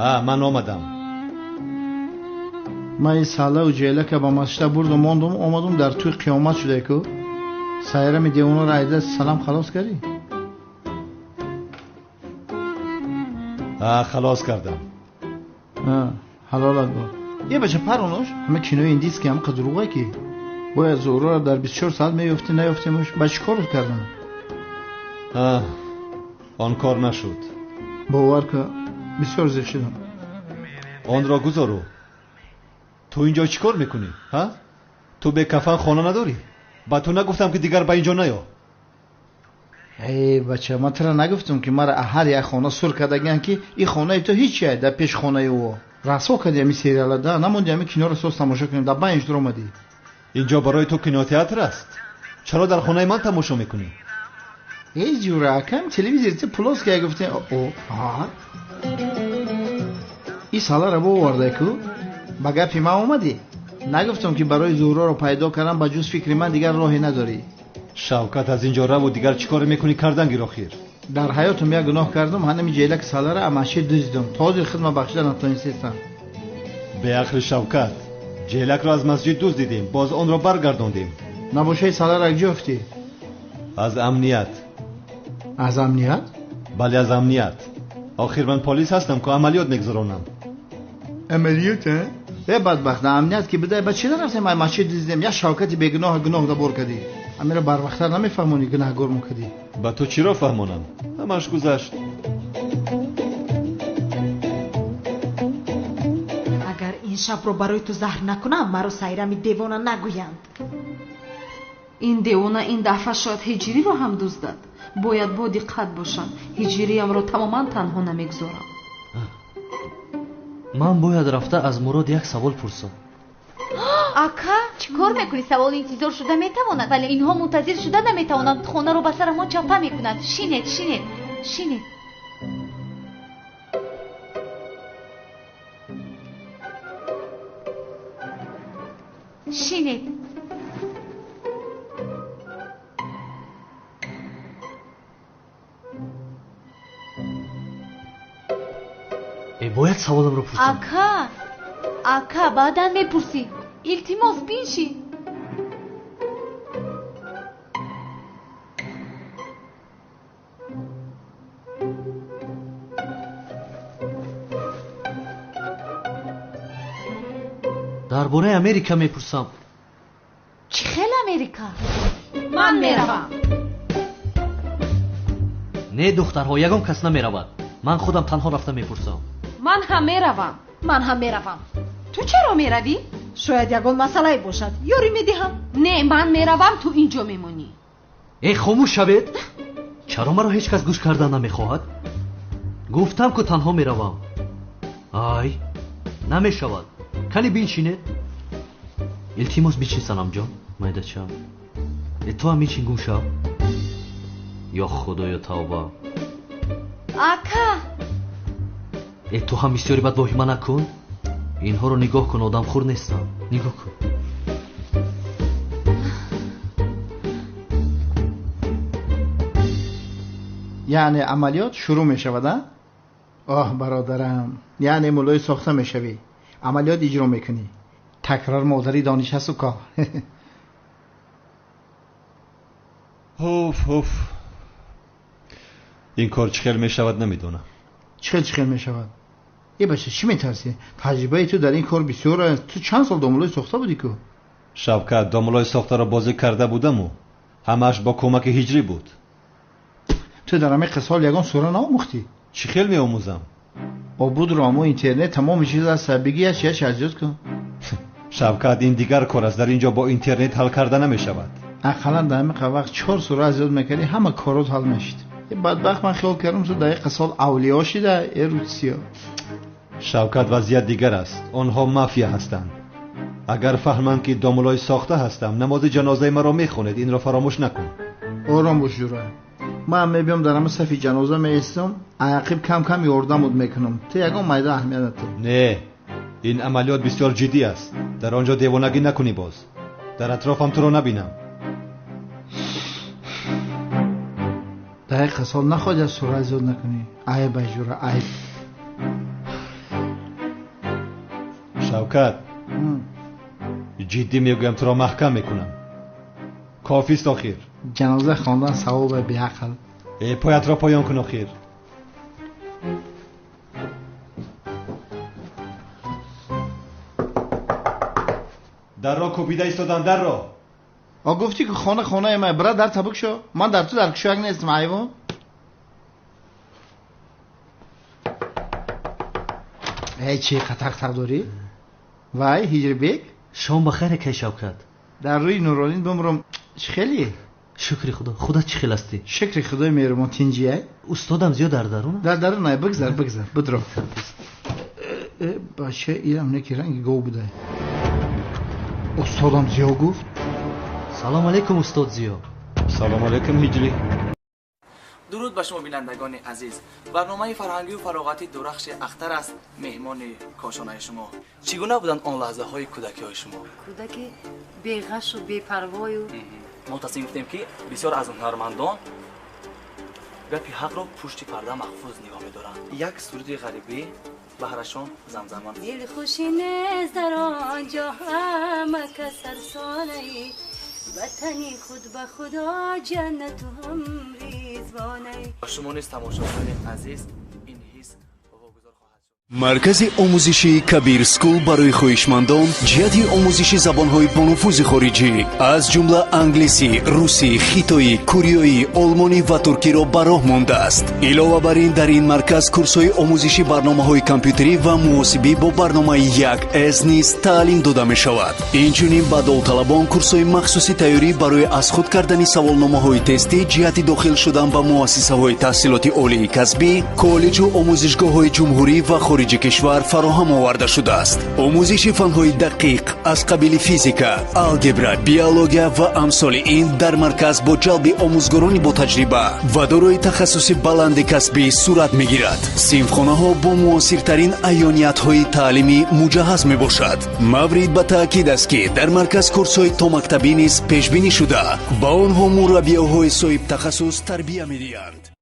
[SPEAKER 2] А, ман омадам.
[SPEAKER 18] Ман ин саллаву ҷелака ба масҷида бурдум, мондум, омадум дар тӯй қиёмат шуда ку. Сайрами девонаро айда салам халос кардӣ?
[SPEAKER 2] А, халос кардам.
[SPEAKER 18] Ҳалолат бод. Е бача паронош, ҳама кинои индийский ҳам қадруға ки. Бояд Зуҳроро дар 24 соат меёфтӣ, наёфтемуш. Ба чӣ кор кардам?
[SPEAKER 2] Он кор нашуд.
[SPEAKER 18] Бовар ка, бисёр зиқ шудам.
[SPEAKER 2] Онро гузору. Ту инҷо чӣ кор мекунӣ, ҳа? Ту бекафан хона надорӣ? Ба ту нагуфтам ки дигар ба инҷо наё?
[SPEAKER 18] Эй бача, ман тура нагуфтам ки мара ҳар як хона сур кардагиан ки ин хонаи ту ҳеҷ дар пеш хонаи ӯ. Расво кардӣ ҳами сериала, да намонди ҳами киноро соз тамошо кунем, дар байн дур омадӣ.
[SPEAKER 2] Инҷо барои ту кинотеатр аст. Чаро дар хонаи ман тамошо мекунӣ?
[SPEAKER 18] Эй ҷура, акам телевизор ти плоска я гуфтем. О, а? Ин саларо боварда ку? Ба гапи ман омадӣ? Нагуфтам ки барои Зуҳроро пайдо кардан ба ҷуз фикри ман дигар роҳе надорӣ.
[SPEAKER 2] Шавкат, аз инҷо раву дигар чӣ кор мекунӣ кардан гир охир.
[SPEAKER 18] Дар ҳаётам як гуноҳ кардам, ҳанами ҷелак салара амаши дуздидам. То ҳозир хидма бахшида натонистам.
[SPEAKER 2] Беақли Шавкат, ҷелакро аз масҷид дуздидем, боз онро баргардондем.
[SPEAKER 18] Набошаи салара ҷо ёфтӣ?
[SPEAKER 2] Аз амният.
[SPEAKER 18] Аз амният?
[SPEAKER 2] Бале, аз амният. Охир ман полис ҳастам ку амалиёт мегузаронам.
[SPEAKER 18] Амалиёт, а? Э бадбахт, амният ки бидай, ба чӣ нарафтем ай масҷид дуздидем? Як Шавкати бегуноҳ гуноҳ дабор кардӣ. Амира барвақттар намефаҳмонӣ, гунаҳгор мукардӣ.
[SPEAKER 2] Ба ту чиро фаҳмонам? Ҳамаш гузашт.
[SPEAKER 6] Агар ин шабро барои ту заҳр накунам, маро Сайрами девона нагӯянд.
[SPEAKER 5] Ин девона ин дафъа шояд ҳиҷриро ҳам дуздад. Бояд бо диққат бошам. Ҳиҷриямро тамоман танҳо намегузорам.
[SPEAKER 1] Ман бояд рафта аз Мурод як савол пурсам.
[SPEAKER 16] Ака, чӣ кор мекунӣ? Савол интизор шуда метавонад, вале инҳо мунтазир шуда наметавонанд. Хонаро ба сарамон чапа мекунанд. Шинед, шинед, шинед. Шинед.
[SPEAKER 1] Бояд саволамро пурсам.
[SPEAKER 16] Ака, ака, баъдан мепурсӣ. Илтимос, биншин.
[SPEAKER 1] Дар бораи Америка мепурсам.
[SPEAKER 16] Чӣ хел Америка?
[SPEAKER 5] Ман меравам.
[SPEAKER 1] Не, духтарҳо, ягон кас намеравад. Ман худам танҳо рафта мепурсам.
[SPEAKER 5] Ман ҳам меравам.
[SPEAKER 6] Ман ҳам меравам.
[SPEAKER 5] Ту чаро меравӣ?
[SPEAKER 6] Шояд ягон масъалае бошад. Ёрӣ медиҳам.
[SPEAKER 5] Не, ман меравам, ту инҷо мемонӣ.
[SPEAKER 1] Э, хомӯш шавед. Чаро маро ҳеҷ кас гӯш кардан намехоҳад? Гуфтам ку танҳо меравам. Ай, намешавад. Кани биншинед. Илтимос бичин, Санамҷон, майдачам. Э, ту ҳам бичин, гум шав. Ё Худоё, тавба.
[SPEAKER 16] Ака!
[SPEAKER 1] Э, ту ҳам бисёри бад воҳима накун. Инҳоро нигоҳ кун, одамхӯр нестам. Нигоҳ кун.
[SPEAKER 18] Яъне амалиёт шурӯъ мешавад, а? Оҳ, бародарам, яъне муллои сохта мешавӣ, амалиёт иҷро мекунӣ. Такрор модари дониш асту ко.
[SPEAKER 2] Ҳуф, ҳуф. Ин кор чӣ хел мешавад, намедонам.
[SPEAKER 18] Чӣ хел чӣ хел мешавад? Э бача, чӣ метарсӣ? Таҷрибаи ту дар ин кор бисёр аст. Ту чанд сол домулои сохта будӣ ку?
[SPEAKER 2] Шавкат, домулои сохтаро бозӣ карда будаму ҳамааш бо кӯмаки ҳиҷрӣ буд.
[SPEAKER 18] Ту дар ҳамин қисол ягон сура наомӯхтӣ?
[SPEAKER 2] Чӣ хел меомӯзам?
[SPEAKER 18] Обудро амо интернет тамоми чиз аст. Бигӣ яч яч аз ёд кун.
[SPEAKER 2] Шавкат, ин дигар кор аст. Дар ин ҷо бо интернет ҳал карда намешавад.
[SPEAKER 18] Ақаллан дар ҳамин вақт 4 сура аз ёд мекардӣ, ҳама корот ҳал мешид. Бадбахт, ман хиёл кардам ту дар ин қисол авлиё шида, э русиё.
[SPEAKER 2] Шавкат, вазъият дигар аст. Онҳо мафия ҳастанд. Агар фаҳманд ки домулои сохта ҳастам, намози ҷанозаи маро мехонед. Инро фаромӯш накун.
[SPEAKER 18] Ором бош, ҷура. Ман мебиём дар ҳама сафи ҷаноза меистам, ақиб кам кам ёрдамуд мекунам. Ту ягон майда аҳамият надор.
[SPEAKER 2] Не, ин амалиёт бисёр ҷиддӣ аст. Дар он ҷо девонагӣ накунӣ боз. Дар атрофам туро набинам.
[SPEAKER 18] Дар як қисол нахоҳӣ аз сура зиёд накунӣ. Айб, ай ҷура, айб.
[SPEAKER 2] Шавкат, ҷиддӣ мегӯям, туро маҳкам мекунам. Кофист охир.
[SPEAKER 18] Ҷаноза хондан савобе, беақл.
[SPEAKER 2] Э, поятро поён кун охир. Дарро кӯбида истодам, дарро.
[SPEAKER 18] А гуфтӣ ки хона хонаи ман, бира дар табук шо. Ман дар ту дар кушояк нестам, ҳайвон. Эй, чӣ қатақ дорӣ? Вай, Ҳиҷрибек?
[SPEAKER 1] Шом ба хайр, акай Шавкат.
[SPEAKER 18] Дар рӯи Нуролин бимрам. Чӣ хеле?
[SPEAKER 1] Шукри Худо. Худат чӣ хел ҳастӣ?
[SPEAKER 18] Шукри Худои меҳрубон, тинҷиай?
[SPEAKER 1] Устодам зиёд дар дарун?
[SPEAKER 18] Дар дарун ай, бигзар, бигзар, бидро. Э, бача, ирам неки ранги гов будай. Устодам зиё гуфт.
[SPEAKER 1] Салом алейкум, устод Зиё.
[SPEAKER 2] Салом алейкум, Ҳиҷрӣ.
[SPEAKER 19] Дуруд ба шумо, бинандагони азиз. Барномаи фарҳангию фароғатӣ Дурахши Ахтар аст, меҳмони кошонаи шумо. Чӣ гуна буданд он лаҳзаҳои кӯдакиҳои шумо?
[SPEAKER 20] Кӯдаки беғашу бепарвою.
[SPEAKER 19] Мо тасмим гирифтем, ки бисёр аз ҳунармандон гапи ҳақро пушти парда маҳфуз нигоҳ медоранд. Як суруди ғарибӣ баҳрашон замзама.
[SPEAKER 20] Дилхушӣ нест дар он ҷо, ҳама кас сарсонаи ватани худ, ба Худо ҷаннату ҳам ризвонаи.
[SPEAKER 19] Шумо низ, тамошобинони азиз, ин ҳис вогузор хоҳад шуд.
[SPEAKER 21] Маркази омӯзишии Кабир Скул барои хоҳишмандон ҷиҳати омӯзиши забонҳои бонуфузи хориҷӣ, аз ҷумла англисӣ, русӣ, хитоӣ, кореоӣ, олмонӣ ва туркиро ба роҳ мондааст. Илова бар ин, дар ин марказ курсҳои омӯзиши барномаҳои компютерӣ ва муҳосибӣ бо барномаи 1С низ таълим дода мешавад. Инчунин ба довталабон курсҳои махсуси тайёрӣ барои аз худ кардани саволномаҳои тестӣ ҷиҳати дохил шудан ба муассисаҳои таҳсилоти олии касбӣ, коллеҷу омӯзишгоҳҳои ҷумҳурӣ ва хориҷи кишвар фароҳам оварда шудааст. Омӯзиши фанҳои дақиқ аз қабили физика, алгебра, биология ва амсоли ин дар марказ бо ҷалби омӯзгорони ботаҷриба ва дорои тахассуси баланди касбӣ сурат мегирад. Синфхонаҳо бо муосиртарин аёниятҳои таълимӣ муҷаҳҳаз мебошад. Маврид ба таъкид аст, ки дар марказ курсҳои томактабӣ низ пешбинӣ шуда, ба онҳо мураббиёҳои соҳибтахассус тарбия медиҳанд.